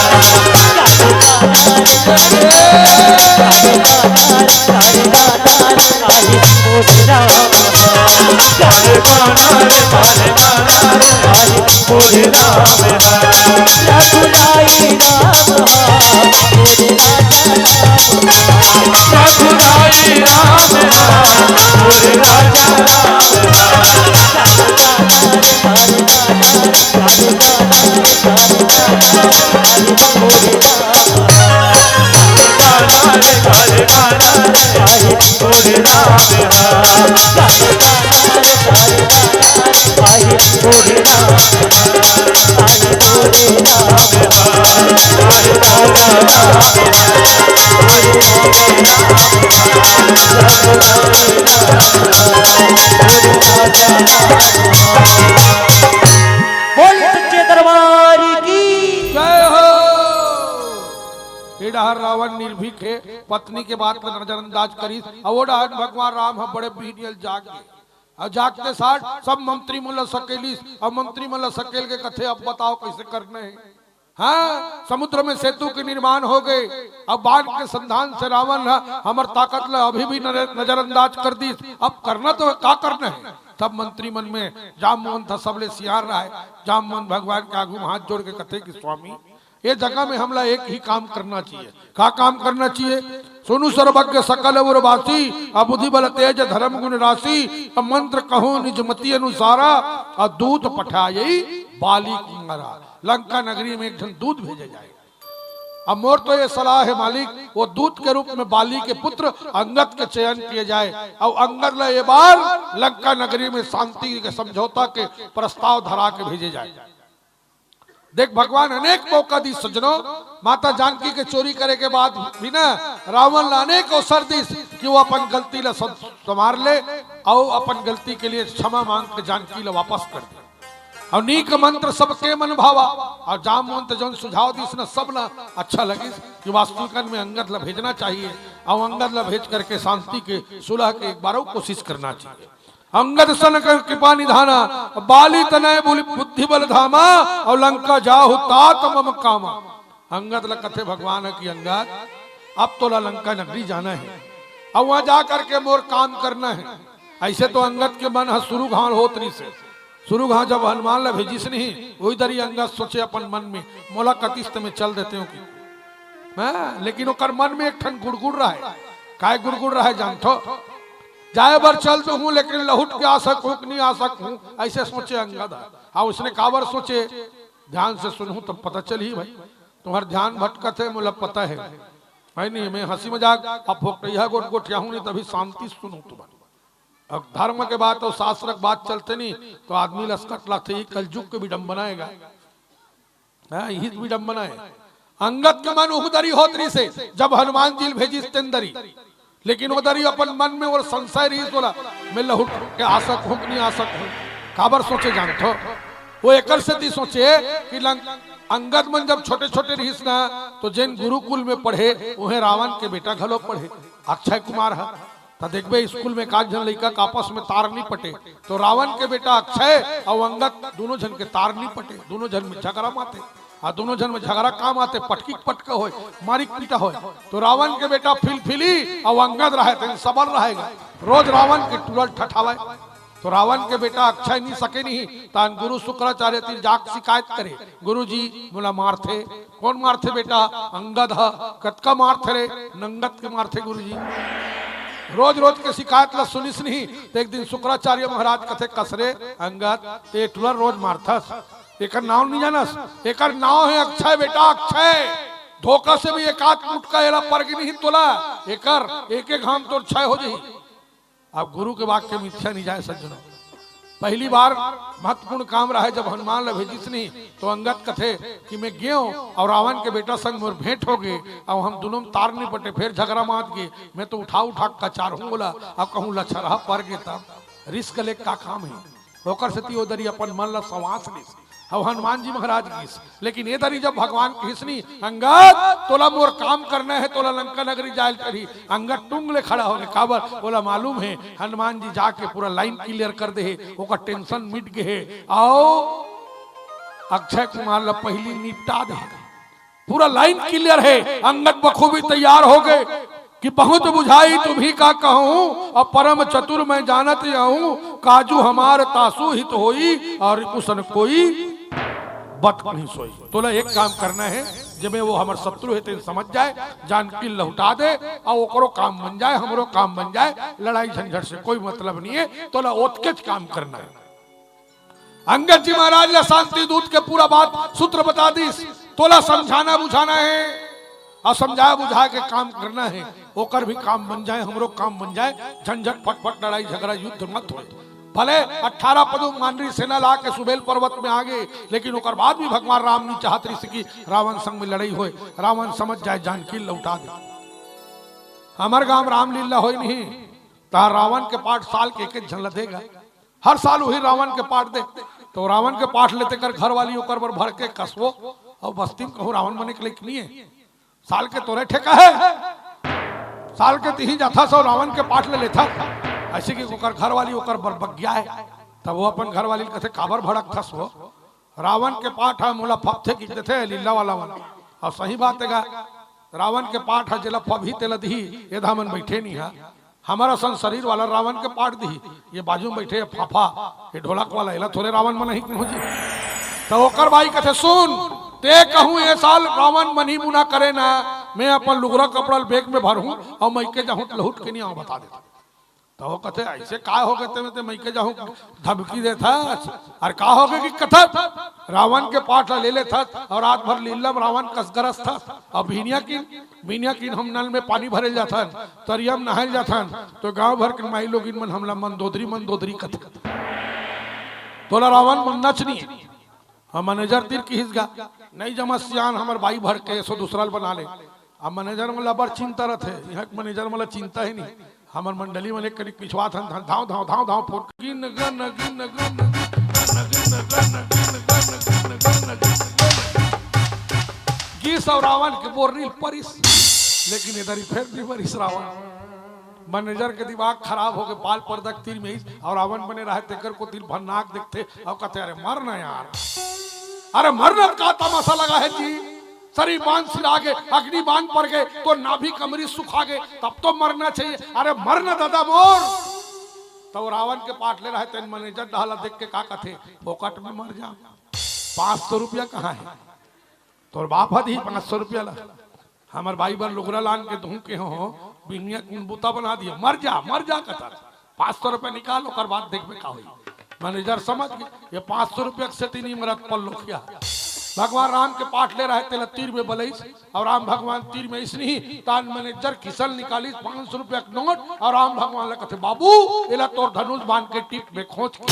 रघुराई राम हा, मोरे राजा राम हा। रघुराई राम हा, मोरे राजा राम हा। बोल सच्चे दरबार की। जय हो। ए डहर रावण निर्भीक हे, पत्नी के बात ला नजरअंदाज करिस, अउ ओ डहर भगवान राम ह बड़े बिहनिया ल जाग गे। अउ जागते साठ सब मंत्री मन ला सकेलिस, अउ मंत्री मन ला सकेल के कथे, "अब बताओ कइसे करना हे?" हाँ, समुद्र में सेतु के निर्माण हो गे। अब बाण के संधान से रावण ह हमर ताकत ला अभी भी नजर, नजरअंदाज कर दिस। अब करना तो हे, का करना हे? सब मंत्री मन में जामवंत ह सबले सियान रहय। जामवंत भगवान के आगू में हाथ जोड़ के कथे कि स्वामी, ये जगह में हमला एक ही काम करना चाहिए। का काम करना चाहिए? सुनु सर्वज्ञ सकल उरवासी, अबुधि बल तेज धर्म गुण राशि, अब मंत्र कहूँ निज मति अनुसारा, अउ दूत पठायई बाली कुमारा। लंका नगरी में एक झन दूत भेजे जाए। अब मोर तो ये सलाह हे मालिक, वो दूत के रूप में बाली के पुत्र अंगद के चयन किए जाए, अउ अंगद ला ये बार लंका नगरी में शांति के समझौता के प्रस्ताव धरा के भेजे जाए। देख, भगवान अनेक मौका दिस सज्जनों, माता जानकी के चोरी करे के बाद भी ना रावण ला अनेक अवसर दिस कि वो अपन गलती ला सं-, संभार ले, अउ अपन गलती के लिए क्षमा मांग के जानकी ला वापस कर दे। अउ नीक मंत्र सबके मन भावा, अउ जामवंत जौन सुझाव दिस न सब ला अच्छा लगिस कि वास्तविकन में अंगद ला भेजना चाहिए, अउ अंगद ला भेज करके शांति के सुलह के एक बार अउ कोशिश करना चाहिए। अंगद सन कर कृपा निधाना, बाली तनय बुलि बुद्धि बल धामा, अउ लंका जाहु तात मम कामा। अंगद ल कथे भगवान ह कि अंगद, अब तोला लंका नगरी जाना हे, अब वहां जा करके मोर काम करना हे। अइसे तो अंगद के मन ह सुरू घांव होत रहिस हे। सुरू घांव जब हनुमान ल भेजिस नहीं, ओही दरी अंगद सोचे अपन मन में, मोला कतिस त मैं चल देतेंव कि। हाँ, लेकिन ओकर मन में एक ठन गुड़गुड़ रहय। काय गुड़गुड़ रहय जानथो? जाए बर चल तो हूँ, लेकिन लहुट के आ सकहूँ कि नहीं आ सकहूँ, अइसे सोचे अंगद ह। हाँ, उसने काबर सोचे, ध्यान से सुनहू तब पता चलही भाई। तुम्हर ध्यान भटकत हे, मोला पता हे। है नहीं, मैं हंसी मजाक, अब फोकटइहा गोठ गोठियाहूँ नहीं, तभी शांति से सुनहू तुम्हर। अब धर्म के बात अउ शास्त्र के बात चलथे नहीं, तो आदमी ल असकट लागथे, ये कलजुग के विडंबना हे गा। हाँ, इही तो विडंबना हे। अंगद के मन उहू दरी होत रहिस हे, जब हनुमान जी ल भेजिस तेन दरी। लेकिन ओ दरी अपन मन में ओला संशय रहिस ओला, मैं लहुट के आ सकहूँ कि नहीं आ सकहूँ। काबर सोचे जानथो? वो एकर सेती सोचे कि लंग-, अंगद मन जब छोटे-छोटे रहिस ना, तो जेन गुरुकुल में पढ़े, उहें रावण के बेटा घलो पढ़े, अक्षय कुमार ह। त देखबे, स्कूल में एकाध झन लइका के आपस में तार नहीं पटे, तो रावण के बेटा अक्षय अउ अंगद दूनों झन के तार नहीं पटे, दूनों झन में झगरा माते। आ दूनों झन में झगरा काम आते, पटकी पटका होय, मारिक पीटा होय। तो रावण के बेटा फिलफिली अउ अंगद रहय, तेन सबल रहय गा। रोज रावण के टूरा ल ठठावय। तो रावण के बेटा अक्षय नहीं सके नहीं, तान गुरु शुक्राचार्य तीर जाके शिकायत करे, "गुरु जी, मोला मारथे।" "कोन मारथे बेटा?" "अंगद ह।" "कतका मारथे रे?" "नंगत के मारथे गुरु जी।" रोज रोज के शिकायत ला सुनिस नहीं, तो एक दिन शुक्राचार्य महाराज कथे, "कस रे अंगद, ते टूरा ल रोज मारथस, एकर नाव नहीं जानस?" "एकर नाव हे अक्षय बेटा, अक्षय। धोखा से भी एक आध मुटका एला परगे नहीं तोला, एकर एक एक घाम तोर क्षय हो जाही।" अब गुरु के वाक्य मिथ्या नहीं जाय सज्जनों। पहली बार महत्वपूर्ण काम रहय, जब हनुमान ला भेजिस नहीं, तो अंगद कथे कि मैं गेंव अउ रावण के बेटा संग मोर भेंट हो गे, अउ हम दूनों में तार नहीं पटे, फेर झगरा मात गे, मैं तो उठा उठा के कचारहूँ ओला, अउ कहूँ लछरहा पर गे तब रिस्क ले का काम हे। ओकर सेती ओ दरी अपन मन ला संवास लिस। अउ हनुमान जी महाराज गिस, लेकिन ए दरी जब भगवान कहिस नी, "अंगद, तोला मोर काम करना हे, तोला लंका नगरी जाय ल पड़ही।" अंगद टुंग ले खड़ा हो गे, काबर? ओला मालूम हे, हनुमान जी जाके पूरा लाइन क्लियर कर दे हे, ओकर टेंशन मिट गे हे। अउ अक्षय कुमार ला पहिली निपटा दे हे। पूरा लाइन क्लियर हे, अंगद बखूबी तैयार हो गे कि "बहुत बुझाई तुम्हीं का कहूँ, अब परम चतुर मैं जानत यहूँ, काजू हमार तासु हित होई अउ रिपुसन कोई।" बत नहीं सोई। तोला एक काम करना हे, जब वो हमर शत्रु हे तेन समझ जाए, जानकी लहुटा दे, अउ ओकरो काम बन जाए, हमरो काम बन जाए, लड़ाई झंझट से कोई मतलब नहीं हे। तोला ओतकेच काम करना हे। अंगद जी महाराज ला शांति दूत के पूरा बात सूत्र बता दिस। तोला समझाना बुझाना हे अउ समझा बुझा के काम करना हे, ओकर भी काम बन जाए, हमरो काम बन जाए, झंझट फटफट लड़ाई झगड़ा युद्ध मत होए। भले अठारह पदुम मानरी सेना ला के सुबेल पर्वत में आ गे, लेकिन ओकर बाद भी भगवान राम नहीं चाहत रहिस कि रावण संग में लड़ाई होए। रावण समझ जाए, जानकी लहुटा दे। हमर गांव रामलीला होए नहीं, तहां रावण के पाठ साल के एक एक झन ल देगा। हर साल वही रावण के पाठ दे, तो रावण के पाठ ले तेकर घरवाली ओकर बर भड़के कसवो, अउ बस्ती में कहूं रावण बने के लइक नहीं हे। साल के तोरे ठेका हे, साल के तिही जाथस अउ रावण के पाठ ले लेथस। अइसे कि ओकर घरवाली ओकर बर बगिया हे। तब वो अपन घरवाली ल कथे, "काबर भड़कथस वो? रावण के पाठ ह मोला फबथे कि देथे लीला वाला मन।" अउ सही बात हे गा, रावण के पाठ ह जेला फबही तेला दिही, एदा मन बइठे नहीं हा। हमर असन शरीर वाला रावण के पाठ दिही, ये बाजू में बइठे ये फाफा, ये ढोलक वाला, एला थोरे रावण मन ही कहूं जी। त ओकर बाई कथे, "सुन, ते कहूं ए साल रावण मन ही मुना करे ना, मैं अपन लुगरा कपड़ा ल बैग में भरहूं अउ मइके जाहूं त लहुट के नहीं आंव, बता देथंव।" त वो कथे, "अइसे काय होगे ते में ते मइके जाहूं धमकी देथस? अरे का होगे कि कथस रावण के पाठ ल ले लेथस अउ रात भर लीला में रावण कस गरजथस अउ बिहनिया किन, बिहनिया किन हम नल में पानी भरे ल जाथन, तरिया में नहाए ल जाथन, तो गांव भर के माईलोगिन मन हमला मंदोदरी, मंदोदरी कथे। तोला रावण बनना च नहीं हे।" हम मैनेजर तीर किहिस गा, "नहीं जमय सियान, हमर बाई भड़के, एसो दूसरा ल बना ले।" अब मैनेजर मन ला बड़ चिंता रथे, इहां के मैनेजर मन ला चिंता ही नहीं। हमर मंडली मन एक कनिक पिछवाथन, धांव, धांव, धांव, धांव, फोन, गिन, गन, गिन, गन, गिन, गन, गिन, गन, गिन, गन, गिन, गन, गिन। गिस अउ रावण के बोरनी ल परिस, लेकिन एदरी फेर नहीं परिस रावण। मैनेजर के दिमाग खराब होगे, बाल पर्दा के तीर में आइस अउ रावण बने रहे, तेकर कोती ल भन्नाक देखथे अउ कथे, "अरे मर ना यार, अरे मर ना, का तमाशा लगा हे जी? शरीर बांध सिरा गे, अग्नि बांध पर गे, तो नाभि कमरी सुखा गे, तब तो मरना चाहिए। अरे मर ना दादा मोर।" तब रावण के पाठ ले रहे तेन मैनेजर डहला देख के का कथे, "फोकट में मर जा, पांच सौ रुपया कहां हे?" तोर बाप ह दिही पांच सौ रुपया ला। हमर बाई बर लुगरा लान के दूं के हो, बिहनिया कुन बूता बना दिया। मर जा, मर जा कथस। पांच सौ रुपया निकाल, ओकर बाद देखबे का होई। मैनेजर समझ गे, ये पांच सौ रुपया के सेती नहीं मरत पल्लोखिया। भगवान राम के पाठ ले रहे, तेला तीर में बलइस, अउ राम भगवान तीर में अइसने ही तान मैनेजर किसे ल निकालिस पांच सौ रुपया के नोट, अउ राम भगवान ला कथे, "बाबू, एला तोर धनुष बाण के टीप में खोंच के।"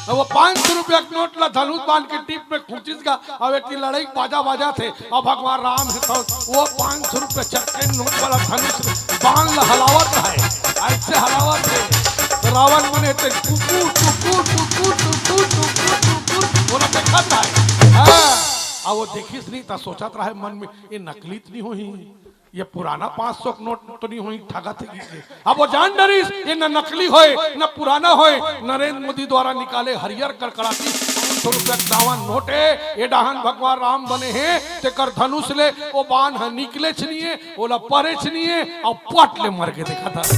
अउ वो पांच सौ रुपया के नोट ला धनुष बाण के टीप में खोंचिस गा, अउ एती लड़ई के बाजा बाजथे, अउ भगवान राम हे तो वो पांच सौ रुपया चक्के नोट वाला धनुष बाण ला हलावत हे, अइसे हलावत हे। तो रावण मन हे ते टुकुर, टुकुर, टुकुर, टुकुर, टुकुर, टुकुर, ओला देखत हे। हां, अउ वो देखिस नहीं त सोचत रहे मन में, "ये नकली त नहीं होही?" ये पुराना पांच सौ के नोट तो नहीं होही, ठगत हे कि के? अब वो जान डरिस, ये न नकली होय, न पुराना होय। नरेंद्र मोदी द्वारा निकाले हरियर कड़कड़ाटी पांच सौ रुपया के दावा नोट हे। ये डहान भगवान राम बने हे, तेकर धनुष ले वो बाण ह निकलेच नहीं हे, ओला परेच नहीं हे, अउ पट ले मर गे। देखत हस,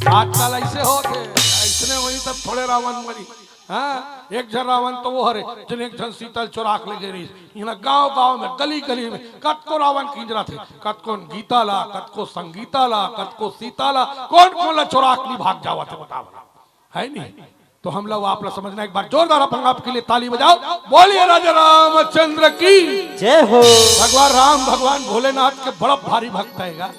आजकल अइसे होत हे, अइसने होही तब थोड़े रावण मरी। हां, एक झन रावण तो वो हरे, जेन एक झन सीता ल चोरा के ले गे रहिस। इहां गांव-गांव में, गली-गली में कतको रावण किंजरथे, कतको गीता ला, कतको संगीता ला, कतको सीता ला, कोन-कोन ला चोरा के नहीं भाग जावत हे, बताओ, हे नहीं? तो हमला अउ आप ला समझना, एक बार जोरदार अपन आप के लिए ताली बजाओ, बोलिए राजा रामचंद्र की। जय हो। भगवान राम, भगवान भोलेनाथ के बड़ा भारी भक्त हे गा।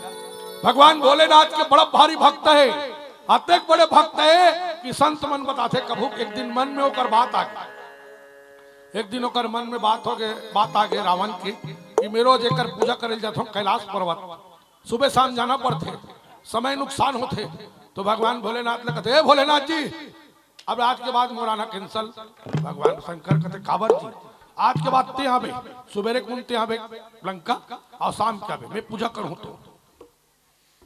भगवान भोलेनाथ के बड़ा भारी भक्त हे। अतेक बड़े भक्त हे कि संत मन बताथे, कभू एक दिन मन में ओकर बात आ गे। एक दिन ओकर मन में बात हो गे, बात आ गे रावण के कि मैं रोज एकर पूजा करे ल जाथंव कैलाश पर्वत, सुबह शाम जाना पड़थे, समय नुकसान होथे। तो भगवान भोलेनाथ ल कथे, "ए भोलेनाथ जी, अब आज के बाद मोर आना cancel।" भगवान शंकर कथे, "काबर जी?" "आज के बाद ते आबे, सुबेरे कुन ते आबे लंका, अउ शाम के आबे, मैं पूजा करहूं तो।"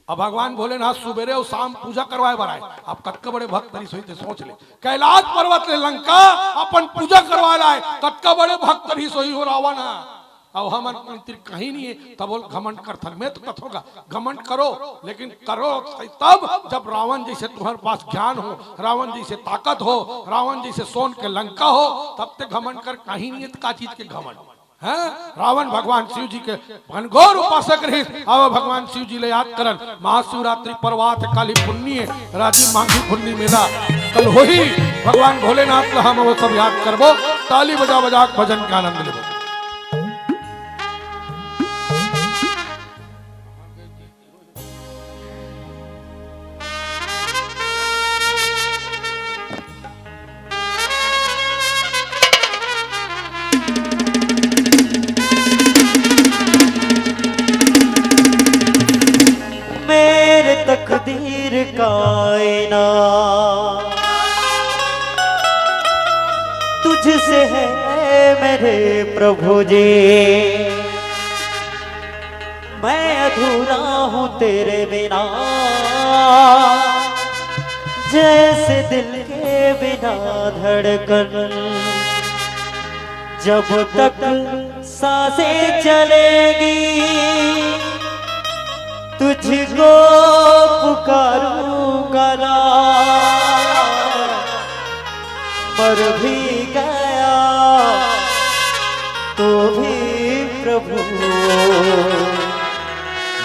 अब भगवान भोलेनाथ सुबेरे अउ शाम पूजा करवाए बर आए। अब कतका बड़े भक्त रहिस होही ते सोच ले, कैलाश पर्वत ले लंका अपन पूजा करवाए ला आए, कतका बड़े भक्त रहिस होही वो रावण ह। अब हमन तीर कहीं नहीं है, तब बोल घमंड करथन। मैं तो कथों का घमंड करो, लेकिन करो तब, जब रावण जैसे तुम्हारे पास ज्ञान हो, रावण जैसे ताकत हो, रावण जैसे सोन के लंका हो, तब ते घमंड कर। कहीं नहीं है तो का चीज के घमंड? हैं? रावण भगवान शिव जी के घनघोर उपासक रहिस। अब भगवान शिव जी ले याद करन, महाशिवरात्रि पर्वात काली पुन्नी, राजिम माघी पुन्नी मेला कल होही। भगवान भोलेनाथ ला हम वो सब याद करबो, ताली बजा बजा के भजन के आनंद लेबो। मेरे तकदीर का आईना तुझसे है मेरे प्रभु जी। मैं अधूरा हूँ तेरे बिना, जैसे दिल के बिना धड़कन। जब तक सांसें चलेंगी, तुझको पुकारूंगा ना। मर भी गया तो भी प्रभु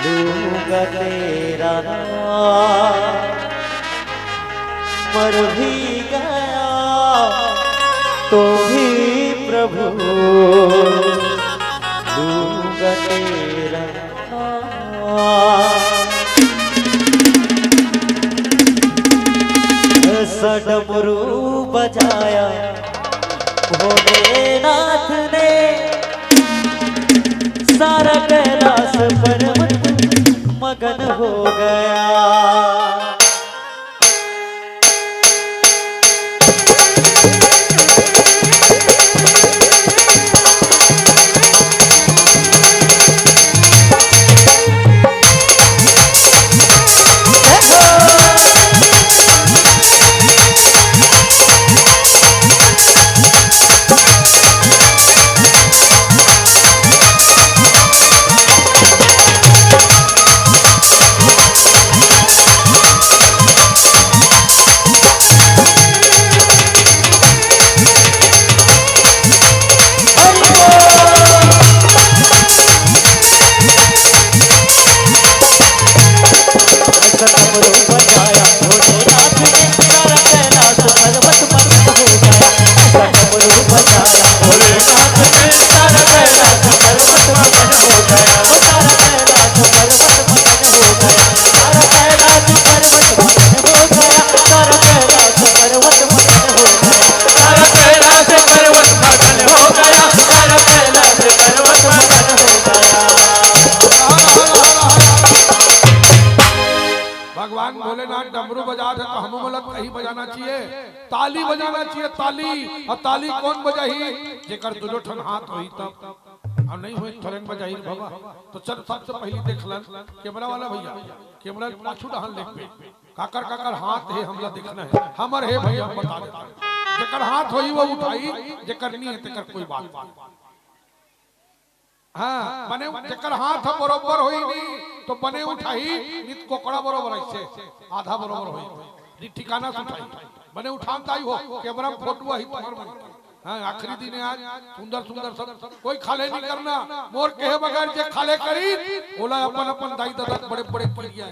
लूंगा तेरा नाम। मर भी गया तो भी प्रभु लूंगा तेरा नाम। ऐसा डमरू बजाया भोलेनाथ ने, सारा कैलाश पर्वत मगन हो गया। भगवान भोलेनाथ डमरू बजात हे, तो हमू मन ला कहीं बजाना चाहिए, ताली बजाना चाहिए, ताली। अउ ताली कोन बजाही? जेकर दुनो ठन हाथ होही तब। अउ नहीं होही, थोरन बजाही रे भवा। तो चल, सबसे पहिली देख लन, कैमरा वाला भैया, कैमरा पाछू डहन लेके, काकर काकर हाथ हे, हमला देखना हे। हमर हे भैया, बता देता हूँ। जेकर हाथ होही, वो उठाही, जेकर नहीं हे, तेकर कोई बात नहीं। हाँ, बने, जेकर हाथ ह बरोबर होही नहीं, तो बने उठाही, नित कोकड़ा बरोबर ऐसे, आधा बरोबर होही, नित ठिकाना से उठाही। बने उठान ताई हो, कैमरा में फोटो आही तुम्हार मन के। हाँ, आखिरी दिन हे आज, सुंदर सुंदर सब, कोई खाले नहीं करना, मोर कहे बगैर जे खाले करी, ओला अपन अपन दाई ददा बड़े बड़े किरिया हे।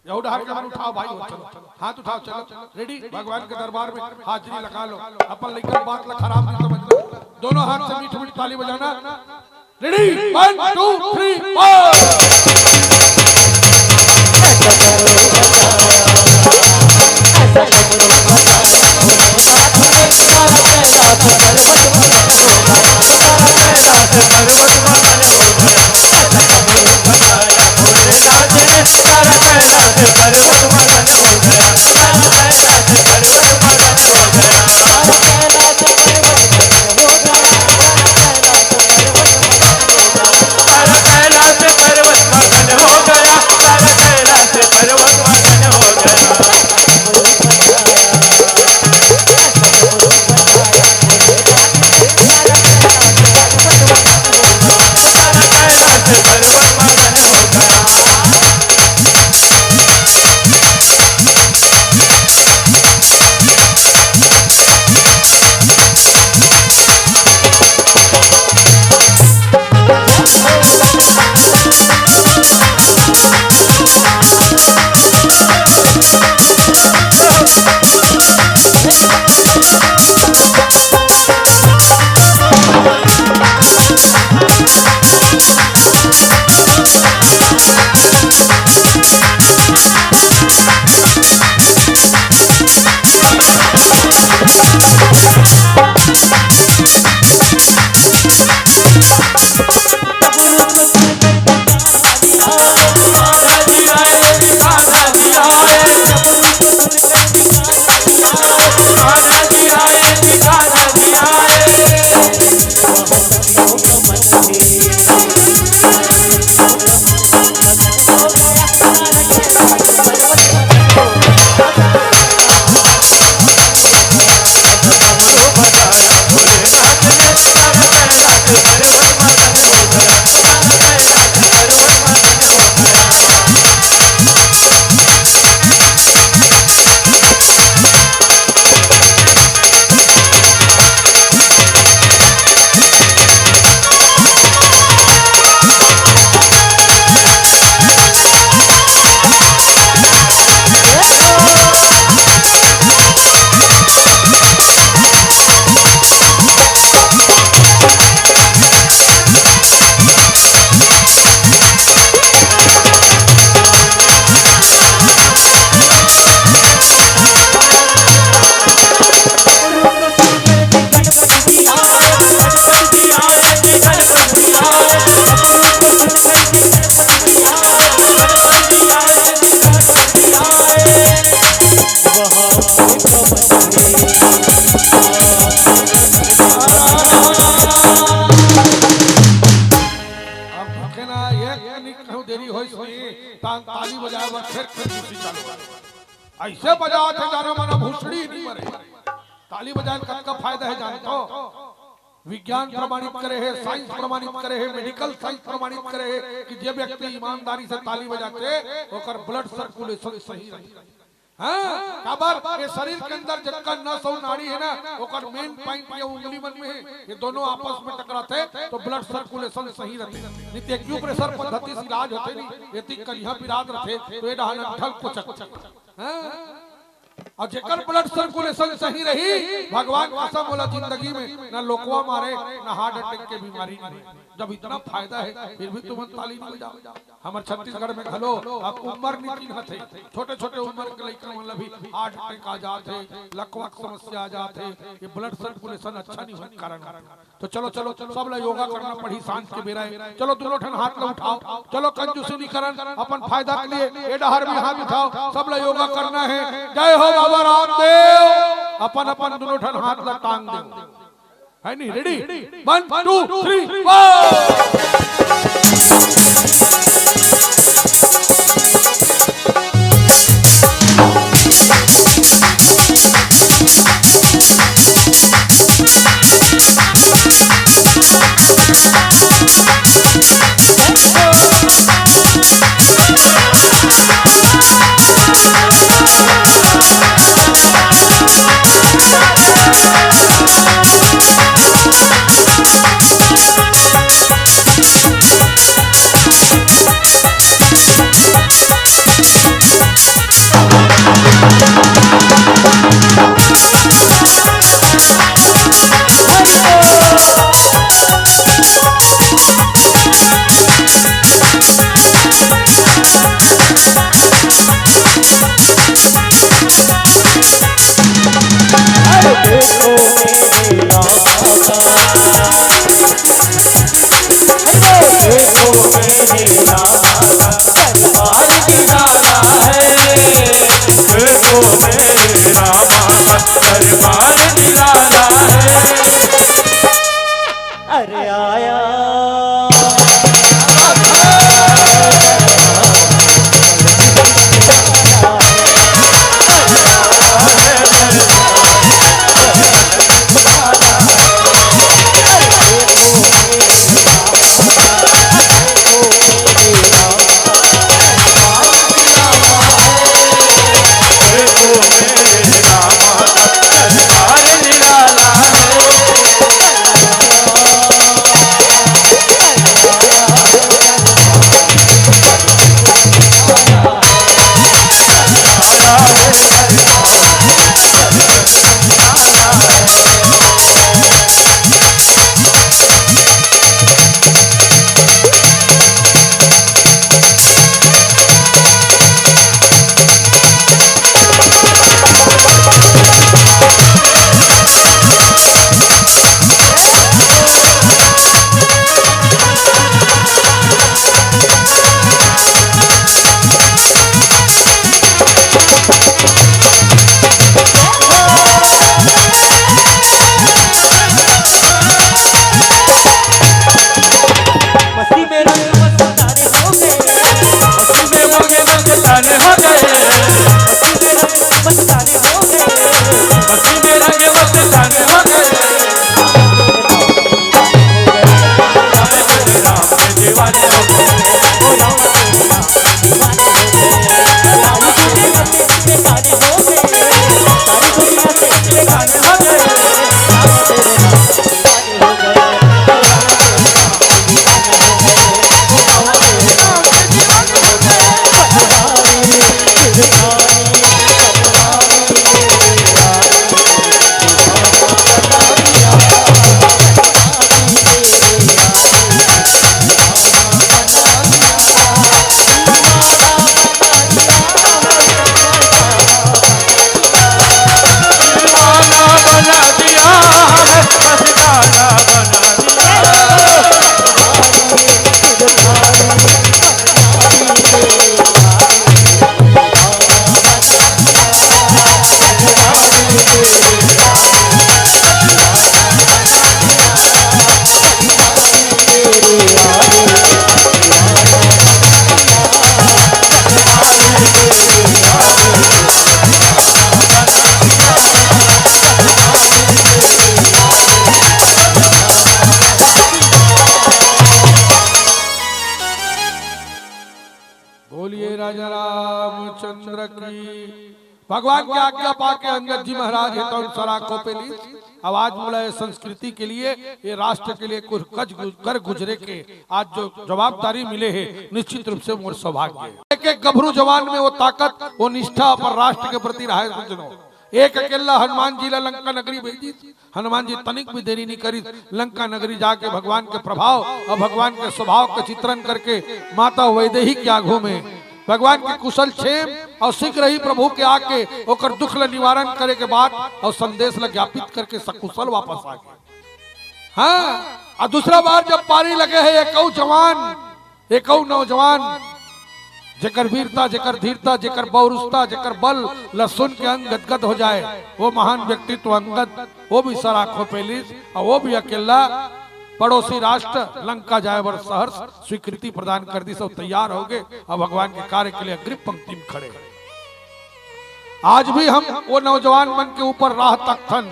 यहू डहर के मन उठाओ भाई, हो चलो, हाथ उठाओ, चलो, रेडी, भगवान के दरबार में हाजिरी लगा लो, अपन लइका बात ला खराब नहीं समझ लो, दोनों हाथ से मीठ मीठ ताली बजाना, रेडी, वन, टू, थ्री, फोर। ना, एक मिनट कहूं देरी होइस नहीं, तान ताली बजाए बर फेर कंजूसी चालू। अइसे बजावत हे, जानो मानो भुसड़ी नहीं मरे। ताली बजाए कतका फायदा हे, जानथो? विज्ञान प्रमाणित करे हे, साइंस प्रमाणित करे हे, मेडिकल साइंस प्रमाणित करे हे कि जे व्यक्ति ईमानदारी से ताली बजाथे, ओकर ब्लड सर्कुलेशन सही रहिथे। हाँ, काबर ये शरीर के अंदर जतका नस अउ नाड़ी हे ना, ओकर मेन पॉइंट ये उंगली मन में हे। ये दोनों आपस में टकराथे तो ब्लड सर्कुलेशन सही रहिथे। नहीं तो एक्यूप्रेशर पद्धति से इलाज होथे नहीं, एती करिहा पिरात रहिथे तो ये डहान अंठल कोचक। हाँ? अउ जेकर ब्लड सर्कुलेशन सही रही, भगवान कसम, ओला जिंदगी में ना लोकवा मारे, ना हार्ट अटैक के बीमारी नहीं। जब इतना फायदा हे, फिर भी तुमन ताली नहीं बजाओ। हमर छत्तीसगढ़ में घलो अब उम्र नहीं चिन्हत हे, छोटे-छोटे उम्र के लइका मन ला भी हार्ट अटैक आ जात हे, लकवा के समस्या आ जात हे, ये ब्लड सर्कुलेशन अच्छा नहीं होए के कारण। तो चलो, चलो, सब ला योगा करना पड़ही, सांझ के बेरा हे। चलो, दुनों ठन हाथ ला उठाओ, चलो, कंजूसी नहीं करन, अपन फायदा के लिए ये डहर भी हाथ उठाओ, सब ला योगा करना हे। जय हो बाबा रामदेव। अपन अपन दुनों ठन हाथ ला टांग दे। है नहीं? Ready? One, two, three, four। अरे आया। बोलिए राजा रामचंद्र की। भगवान के आज्ञा पाके अंगद जी महाराज हे तौन सराखों पे लीस। अब आज मोला ये संस्कृति के लिए, ये राष्ट्र के लिए कुछ कज कर गुजरे के आज जो जवाबदारी मिले हे, निश्चित रूप से मोर सौभाग्य हे। एक एक गभरू जवान में वो ताकत, वो निष्ठा अपन राष्ट्र के प्रति रहे। सज्जनों, एक अकेला हनुमान जी ला लंका नगरी भेजिस। हनुमान जी तनिक भी देरी नहीं करिस, लंका नगरी जाके भगवान के प्रभाव और भगवान के स्वभाव के चित्रण करके माता वैदेही के आगू में भगवान के कुशल क्षेम और शीघ्र ही प्रभु के आके ओकर दुख ल निवारण करे के बात और संदेश ल ज्ञापित करके सकुशल वापस आ गे। हाँ, और दूसरा बार जब पारी लगे हे, एकऊ जवान, एकऊ नौजवान, जेकर वीरता, जेकर धीरता, जेकर बौरुस्ता, जेकर बल ल सुन के अंग गदगद हो जाए, वो महान व्यक्तित्व अंगद, वो भी सराखों पे लीस और वो भी अकेला पड़ोसी राष्ट्र लंका जाए बर सहर्ष स्वीकृति प्रदान कर दिस, सब तैयार हो गे। अब भगवान के कार्य के लिए अग्रिम पंक्ति में खड़े हैं। आज भी हम वो नौजवान मन के ऊपर राह तकथन।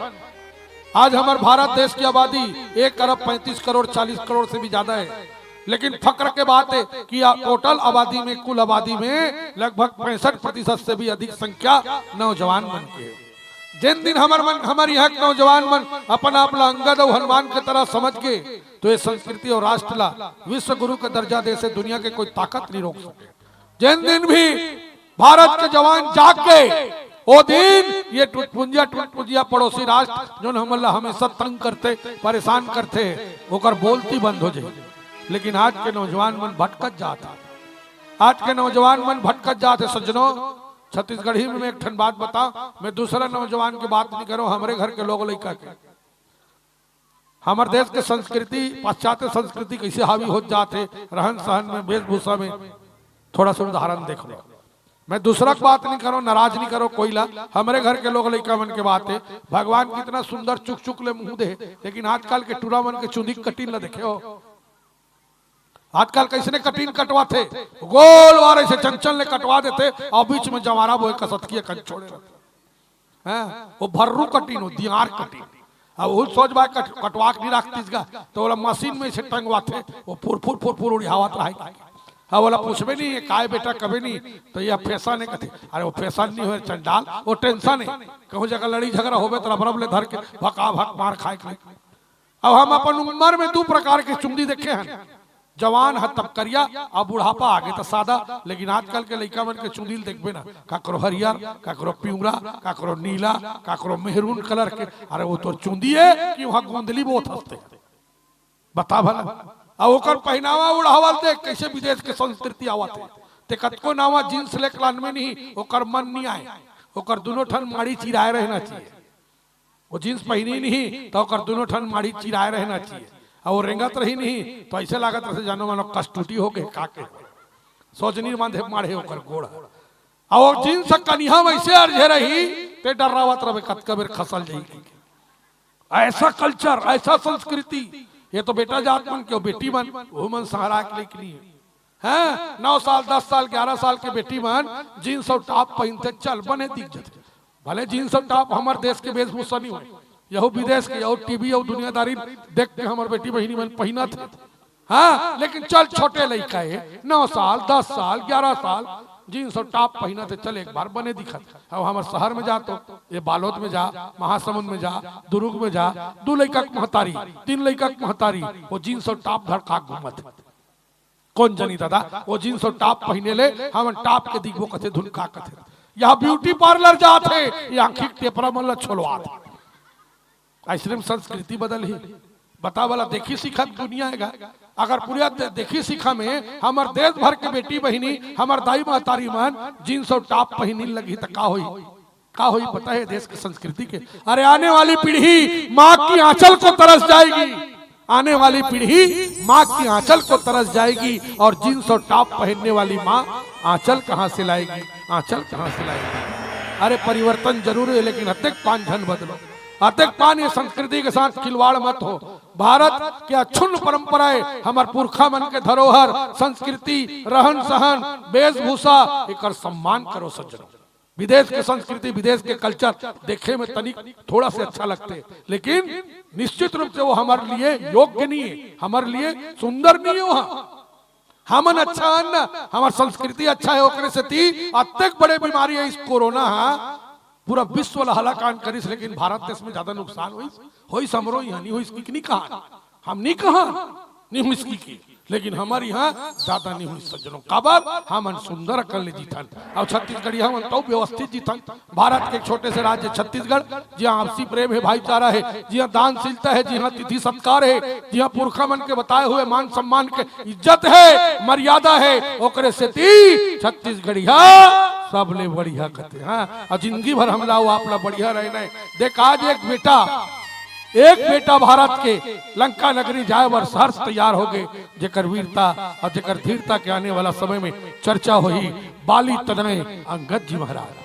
आज हमर भारत देश की आबादी एक अरब पैंतीस करोड़, चालीस करोड़ से भी ज्यादा है, लेकिन फक्र के बात है कि आ, टोटल आबादी में, कुल आबादी में लगभग पैंसठ प्रतिशत से भी अधिक संख्या नौजवान मन के है। जिन दिन हमर मन, हमर यहाँ के नौजवान मन अपन आप ला अंगद और हनुमान के तरह समझ के, तो ये संस्कृति और राष्ट्र ला विश्व गुरु का दर्जा दे से दुनिया के कोई ताकत नहीं रोक सके। जिन दिन भी भारत के जवान जाग गए, वो दिन ये टुटपुंजिया, टुटपुंजिया पड़ोसी राष्ट्र, जोन हमन ला हमेशा तंग करते, परेशान करते, ओकर बोलती बंद हो जाए। लेकिन आज के नौजवान मन भटकत जात हे, आज के नौजवान मन भटकत जात हे। सज्जनों, छत्तीसगढ़ी में मैं एक ठन बात बता, मैं दूसरा नौजवान के बात नहीं करो, हमरे घर के लोग लइका के। हमर देश के संस्कृति, पाश्चात्य संस्कृति कैसे हावी होत जात हे, रहन सहन में, वेशभूषा में थोड़ा सा उदाहरण देख लो। मैं दूसरा के बात नहीं करो, नाराज नहीं करो कोई ला, हमरे घर के लोग लइका मन के बात हे। भगवान कितना सुंदर चुक चुक ले मुंह दे, लेकिन आजकल के टूरा मन के चुंदी के कटिन ला देखे हो। आजकल कैसने कटिन कटवाथे, गोल वार ऐसे चंचल ले कटवा देथे और बीच में जवारा बोए कसतकिया कन छोड़े रहथे। हैं? वो भर्रू कटिन हो, दियार कटिन। अब वो सोच बा कट-, कटवा के नहीं रखतीस गा, तो बोला मशीन में से टंगवाथे, वो फुर फुर फुर फुर उड़ियावत रहे। अब बोला पूछबे नहीं, "ये काय बेटा?" कबे नहीं, तो ये फैशन है कथे। अरे वो फैशन नहीं हो चंडाल, वो टेंशन है। कहूँ जगह लड़ी झगड़ा होबे तो रबरब ले धर के भका भक मार खाए के। अब हम अपन उम्र में दू प्रकार के चुंदी देखे हैं, जवान ह तब करिया, अब बुढ़ापा आगे त सादा। लेकिन आजकल के लइका मन के चुंदी ल देखबे ना, काकरो हरियर, काकरो पिंवरा, काकरो नीला, काकरो मेहरून कलर के। अरे वो तोर चुंदी है कि वहाँ गोंदली बोत हंसते? बता भला। अब ओकर पहनावा ओढ़ावल देख, कैसे विदेश के संस्कृति आवत है। ते कतको नावा जींस लेके लान में नहीं, ओकर मन नहीं आए। ओकर दोनों ठन माड़ी चिराए रहना चाहिए। वो जींस पहिनी नहीं तो ओकर दोनों ठन माड़ी चिराए रहना चाहिए। और वो रेंगत रही नहीं तो ऐसे लागत रहे जानो मानो कस्तूटी हो गए, का के सोचनी मांधे माढ़े ओकर गोड़। और वो जींस कनिहा में ऐसे अर्झे रही, ते डर्रावत रहे कतका बेर खसल जाई। ऐसा कल्चर, ऐसा संस्कृति, ये तो बेटा जात मन के, बेटी मन, वो मन सहारा के लेके नहीं है। हैं? नौ साल, दस साल, ग्यारह साल के बेटी मन जींस और टॉप पहनते चल बने दिख जाते। भले जींस और टॉप हमर देश के वेशभूषा नहीं होय, यहू विदेश के, यहू टीवी और दुनियादारी देख के हमर बेटी बहिनी मन पहिनत हे। हाँ, लेकिन चल छोटे लइका हे, नौ साल, दस साल, ग्यारह साल, जींस और टॉप पहिनत हे, चल एक बार बने दिखत। अब हमर शहर में जा तो, ये बालोद में जा, महासमुंद में जा, दुर्ग में जा, दू लइका के महतारी, तीन लइका के महतारी, वो जींस और टॉप धड़का घूमत हे। कौन जनी दादा, वो जींस और टॉप पहिने ले, हमन टॉप के दिखबो कथे धुन का कथे। यहाँ ब्यूटी पार्लर जात हे, ये आँखी के टेपरा मन ला छोलवात हे। अइसने में संस्कृति बदल ही। बता वाला देखी सीखा दुनिया हे गा। अगर पूरा दे-, देखी सीखा में हमर देश भर के बेटी बहिनी, हमर दाई महतारी मन जींस और टॉप पहिनी लगी त का होई? का होई पता हे देश के संस्कृति के? अरे आने वाली पीढ़ी माँ की आंचल को तरस जाएगी। आने वाली पीढ़ी माँ की आंचल को तरस जाएगी और जींस और टॉप पहनने वाली माँ आंचल कहाँ से लाएगी? आंचल कहाँ से लाएगी? अरे परिवर्तन जरूर हे, लेकिन अतेक पान झन बदलो, अतेक पान ये संस्कृति के साथ खिलवाड़ मत हो। भारत के अक्षुण्ण परंपराएं, हमर पुरखा मन के धरोहर, संस्कृति, रहन सहन, वेशभूषा, एकर सम्मान करो सज्जनों। विदेश के संस्कृति, विदेश के कल्चर देखे में तनिक थोड़ा से अच्छा लगते, लेकिन निश्चित रूप से वो हमर लिए योग्य नहीं हे, हमर लिए सुंदर नहीं हे। वहाँ हमन अच्छा हन, हमर संस्कृति अच्छा हे, ओकरे सेती अतेक बड़े बीमारी हे इस कोरोना हा, पूरा विश्व ला हलाकान करिस, लेकिन भारत देश में ज्यादा नुकसान होइस, होइस हमरो इहाँ नहीं होइस कि नहीं कहा, हम नहीं कहा नहीं होइस कि, लेकिन हमर इहाँ ज्यादा नहीं होइस सज्जनों। काबर? हमन सुंदर अकल ले जीथन, अउ छत्तीसगढ़िया मन तो व्यवस्थित जीथन। भारत के एक छोटे से राज्य छत्तीसगढ़, जिहाँ आपसी प्रेम हे, भाईचारा हे, जिहाँ दानशीलता हे, जिहाँ तिथि सत्कार हे, जिहाँ पुरखा मन के बताए हुए मान सम्मान के इज्जत हे, मर्यादा हे, ओकरे सेती छत्तीसगढ़िया सबले बढ़िया कथे। हाँ, अउ जिंदगी भर हमला अउ आपला बढ़िया रहना हे। देख, आज एक बेटा, एक बेटा भारत के लंका नगरी जाए बर सहर्ष तैयार हो गए, जेकर वीरता अउ जेकर धीरता के आने वाला समय में चर्चा होही, बाली तनय अंगद जी महाराज।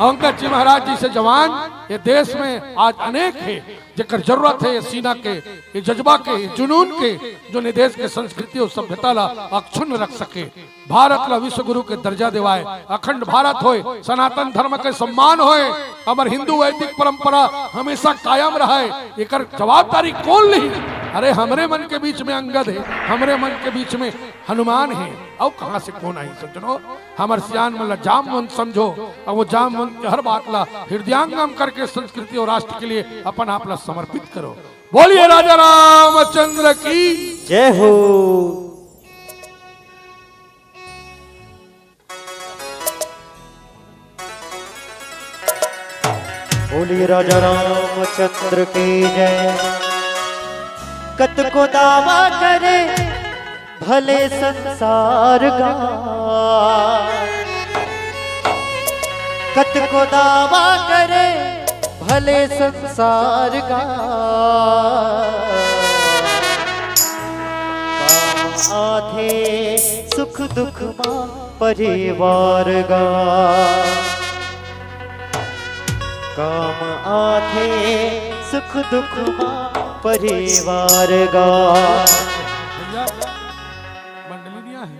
अंगद जी महाराज जैसे जवान ये देश में आज अनेक हे, जेकर जरूरत हे ये सीना के, ये जज्बा के, ये जुनून के, जो ने देश के संस्कृति और सभ्यता ला अक्षुण्ण रख सके, भारत ला विश्व गुरु के दर्जा देवाए, अखंड भारत होए, सनातन धर्म के सम्मान होए, हमर हिंदू वैदिक परंपरा हमेशा कायम रहे, एकर जवाबदारी कौन लिही? अरे, हमरे मन के बीच में अंगद हे, हमरे मन के बीच में हनुमान हे, अउ कहाँ से कौन आही सज्जनो? हमर सियान मन ला जामवंत समझो, अउ वो जामवंत के हर बात ला हृदयांगम करके संस्कृति और राष्ट्र के लिए अपन आप ला समर्पित करो। बोलिए राजा रामचंद्र की। जय हो। बोलिए राजा रामचंद्र की जय। कतको दावा करे भले संसार का, कतको दावा करे भले संसार का, काम आथे सुख दुख मा परिवार गा। काम आथे सुख दुख मा परिवार गा। भैया, मंडली नहीं आहे,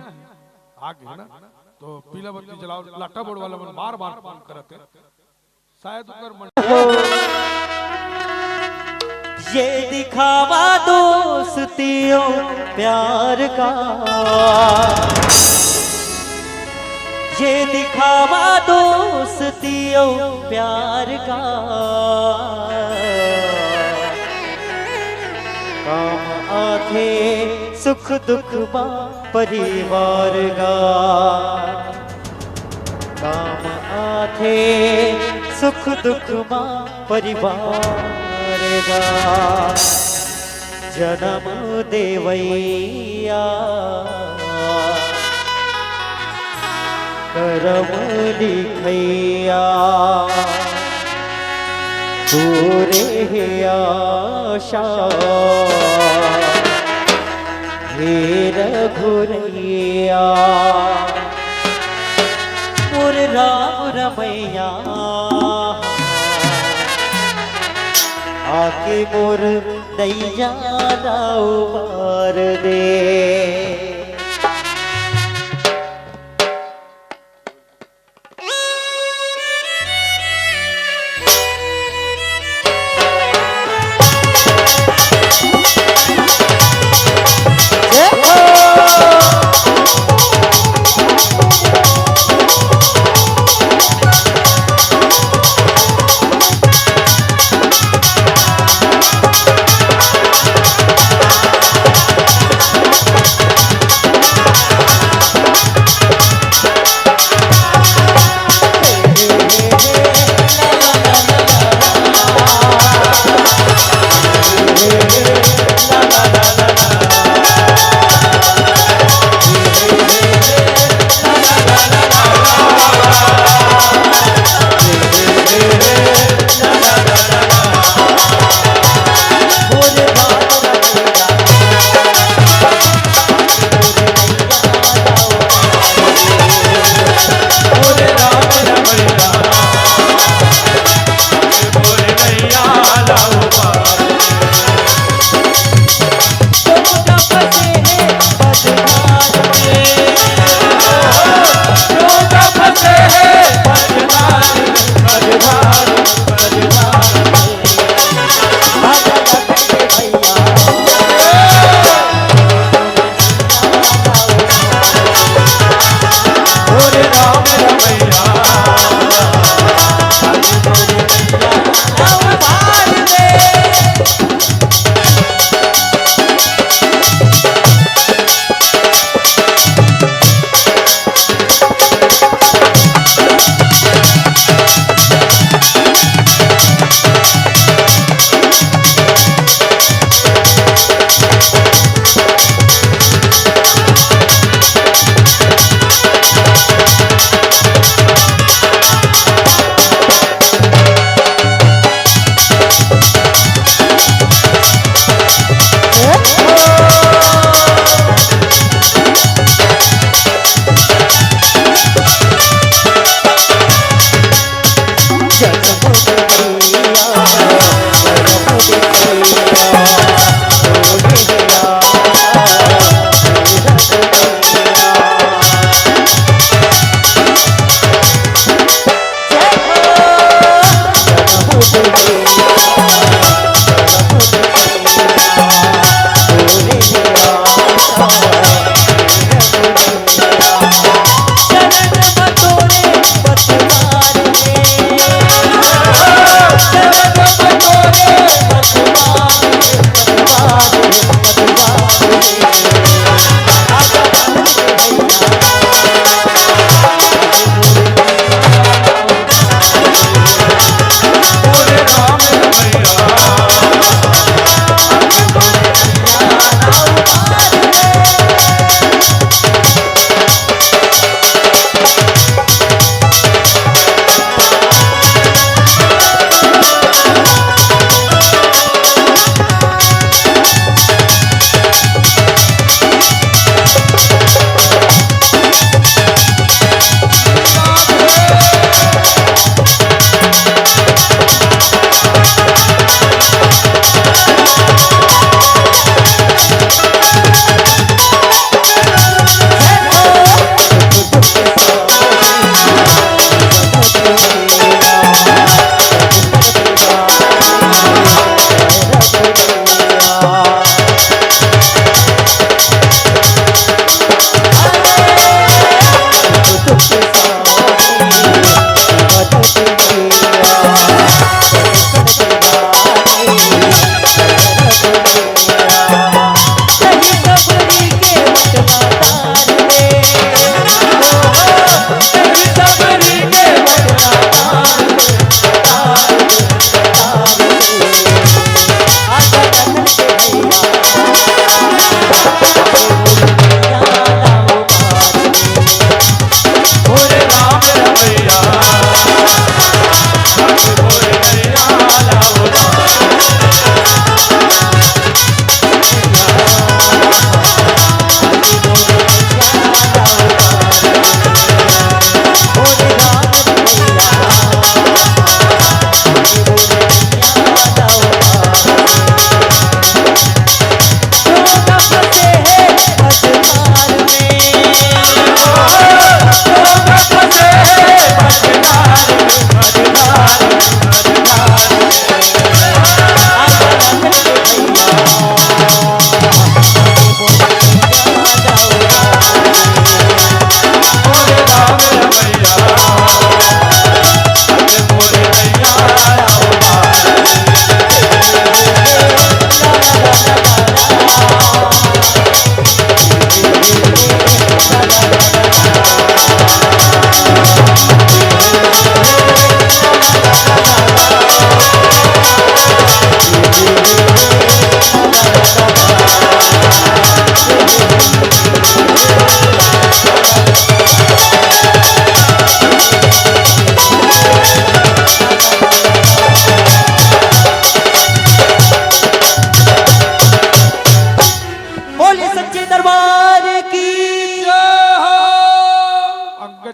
आगे है ना, तो पीला बत्ती जलाओ, लाटा बोर्ड वाला मन बार बार फोन करत हे, शायद ओकर मन ये दिखावा दोस्तियों प्यार का, ये दिखावा दोस्तियों प्यार का। काम आथे सुख दुख मा परिवार गा, काम आथे सुख दुख मा परिवार गा। जनम देवैया, करम लिखैया, तोरे हे आशा, हे रघुरैया, मोर राम रमैया, आके मोर नैया ला उबार दे।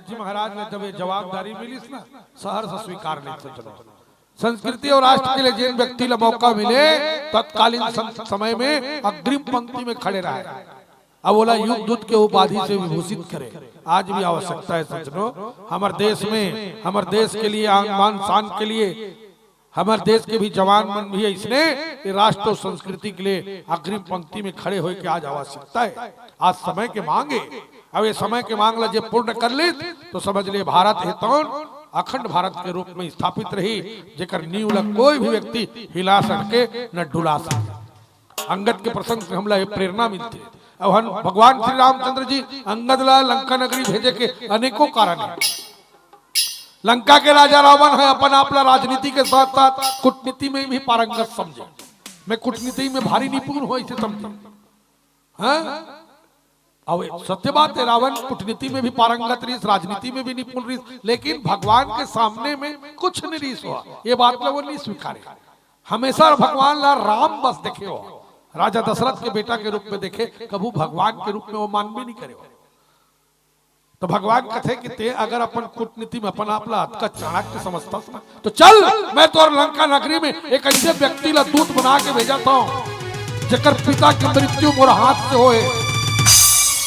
जी महाराज ने जब ये जवाबदारी मिलिस ना, सहर्ष स्वीकार नहीं सोचना। संस्कृति और राष्ट्र के लिए जिन व्यक्ति ला मौका मिले, तत्कालीन सं-, समय में अग्रिम पंक्ति में खड़े रहे। अब ओला युग दूत के उपाधि से विभूषित करे, आज भी आवश्यकता है सज्जनों। हमर देश में, हमर देश के लिए, आन-, मान शान के लिए, हमर देश के भी जवान मन भी इसने ये राष्ट्र और संस्कृति के लिए अग्रिम पंक्ति में खड़े होए के आज आवश्यकता है। आज समय के मांग है। अब ये समय के मांग ला जे पूर्ण कर लीत, तो समझ लिए भारत हे तौन अखंड भारत के रूप में स्थापित रही, जेकर नींव ला कोई भी व्यक्ति हिला सके न डुला सके। अंगद के प्रसंग से हमला ये प्रेरणा मिलती है। अब हम भगवान श्री रामचंद्र जी अंगद ला लंका नगरी भेजे के अनेकों कारण है। लंका के राजा रावण है, अपन आप ला राजनीति के साथ साथ कूटनीति में भी पारंगत समझे। मैं कूटनीति में भारी निपुण हो, इसे समझे। हाँ? अब सत्य बात है, रावण कूटनीति में भी पारंगत रहीस, राजनीति में भी निपुण रहीस, लेकिन भगवान के सामने में कुछ नहीं रहीस हो, ये बात ला वो नहीं स्वीकारे। हमेशा भगवान ला राम बस देखे हो, राजा दशरथ के बेटा के रूप में देखे, कभू भगवान के रूप में वो मान भी नहीं करे हो। तो भगवान कथे कि ते अगर अपन कूटनीति में अपन आप ला अतका चाणक्य समझथस ना, तो चल, मैं तोर लंका नगरी में एक ऐसे व्यक्ति ला दूत बना के भेजत हूँ, जेकर पिता के मृत्यु मोर हाथ से होए,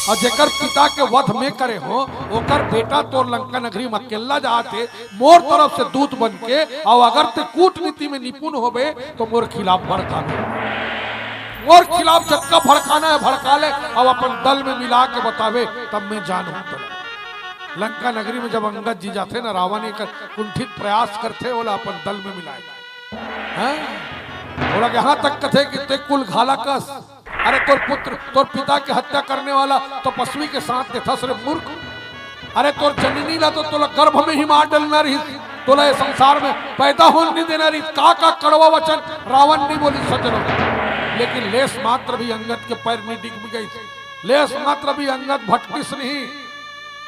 और जेकर पिता के वध में करे हो, ओकर बेटा तोर लंका नगरी में अकेला जात हे, मोर तरफ से दूत बन के, और अगर ते कूटनीति में निपुण होबे, तो मोर खिलाफ भड़काबे। मोर खिलाफ जतका भड़काना है भड़का ले, अब अपन दल में मिला के बतावे, तब मैं जानहूं तोला। लंका नगरी में जब अंगद जी जाथे ना, रावण एक कुंठित प्रयास करथे ओला अपन दल में मिलाए। हैं? ओला यहाँ तक कथे कि ते कुल घाला कस, अरे तोर पुत्र, तोर पिता के हत्या करने वाला तपस्वी के साथ देथस रे मूर्ख। अरे तोर जननी ला तो तोला गर्भ में ही मार डालना रहिस, तोला ये संसार में पैदा होने नहीं देना रहिस। का का कड़वा वचन रावण नहीं बोलिस सज्जनों, लेकिन लेस मात्र भी अंगद के पैर नहीं डिग गई, लेस मात्र भी अंगद भटकिस नहीं।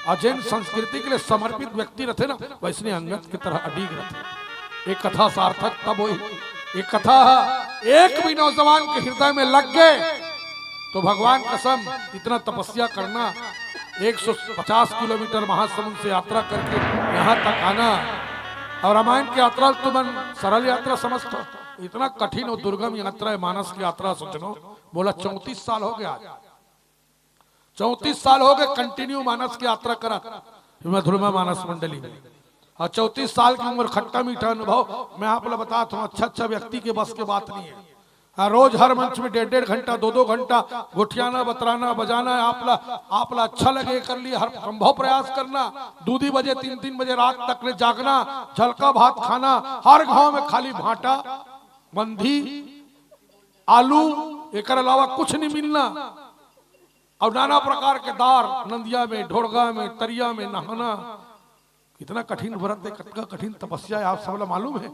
और जिन संस्कृति के लिए समर्पित व्यक्ति रहते ना, वैसने अंगद की तरह अडिग रहते। एक कथा सार्थक तब हुई, एक कथा एक भी नौजवान के हृदय में लग गए तो भगवान कसम, इतना तपस्या करना, एक सौ पचास किलोमीटर महासमुंद से यात्रा करके यहाँ तक आना, और रामायण की यात्रा तुमन सरल यात्रा समझथो, इतना कठिन और दुर्गम यात्रा है मानस की यात्रा। सोचनो, बोला चौंतीस साल हो गया, चौंतीस साल हो गए कंटिन्यू मानस की यात्रा करत, हिमा धुरमा मानस मंडली में। और चौंतीस साल की उम्र, खट्टा मीठा अनुभव, मैं आप ला बतात हूँ, अच्छा अच्छा व्यक्ति के बस के बात नहीं है। हाँ, रोज हर मंच में डेढ़ डेढ़ घंटा, दो दो घंटा गोठियाना, बतराना, बजाना है, आप ला, आप ला अच्छा लगे कर लिए हर संभव प्रयास करना। दो दो बजे, तीन तीन बजे रात तक ले जागना, झलका भात खाना, हर गांव में खाली भांटा, मंधी, आलू, एकर अलावा कुछ नहीं मिलना। और नाना प्रकार के दार, नंदिया में, ढोड़गा में, तरिया में नहाना, कितना कठिन व्रत है, कितना कठिन तपस्या है, आप सब ला मालूम है।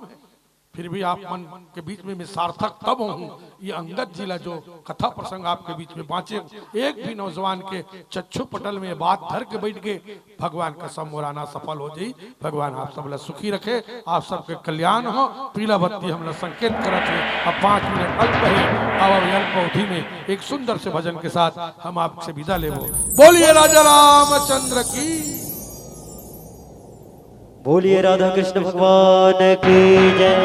फिर भी आप मन के बीच में मैं सार्थक तब हूँ, ये अंगद जी ला जो कथा प्रसंग आपके बीच में बाँचे, एक भी नौजवान के चक्षु पटल में बात धर के बैठ गए, भगवान कसम मोर आना सफल हो जाई। भगवान आप सब ला सुखी रखे, आप सबके कल्याण हो। पीला बत्ती हमला संकेत करत हे, अब पाँच मिनट अल्प हे, अब, अब अल्प अवधि में एक सुंदर से भजन के साथ हम आपसे विदा लेबो। बोलिए राजा रामचंद्र की। बोलिए राधा कृष्ण भगवान की जय।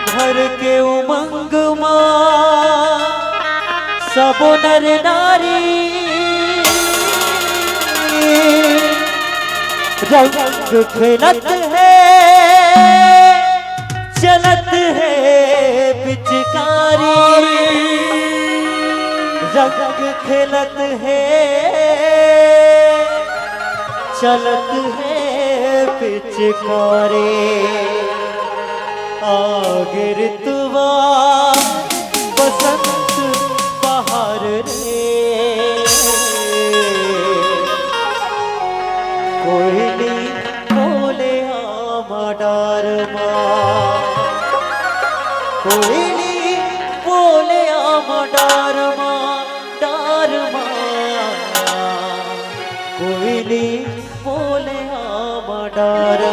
घर के उमंग मा सबो नर नारी रंग खेलत हे, चलत हे पिचकारी। रंग खेलत हे, चलत हे पिचकारी। आगे ऋतुवा बसंत बहार रे। कोयली बोले आमा डार मा, कोयली बोले आमा डार मा, डार मा। कोयली बोले आमा तारा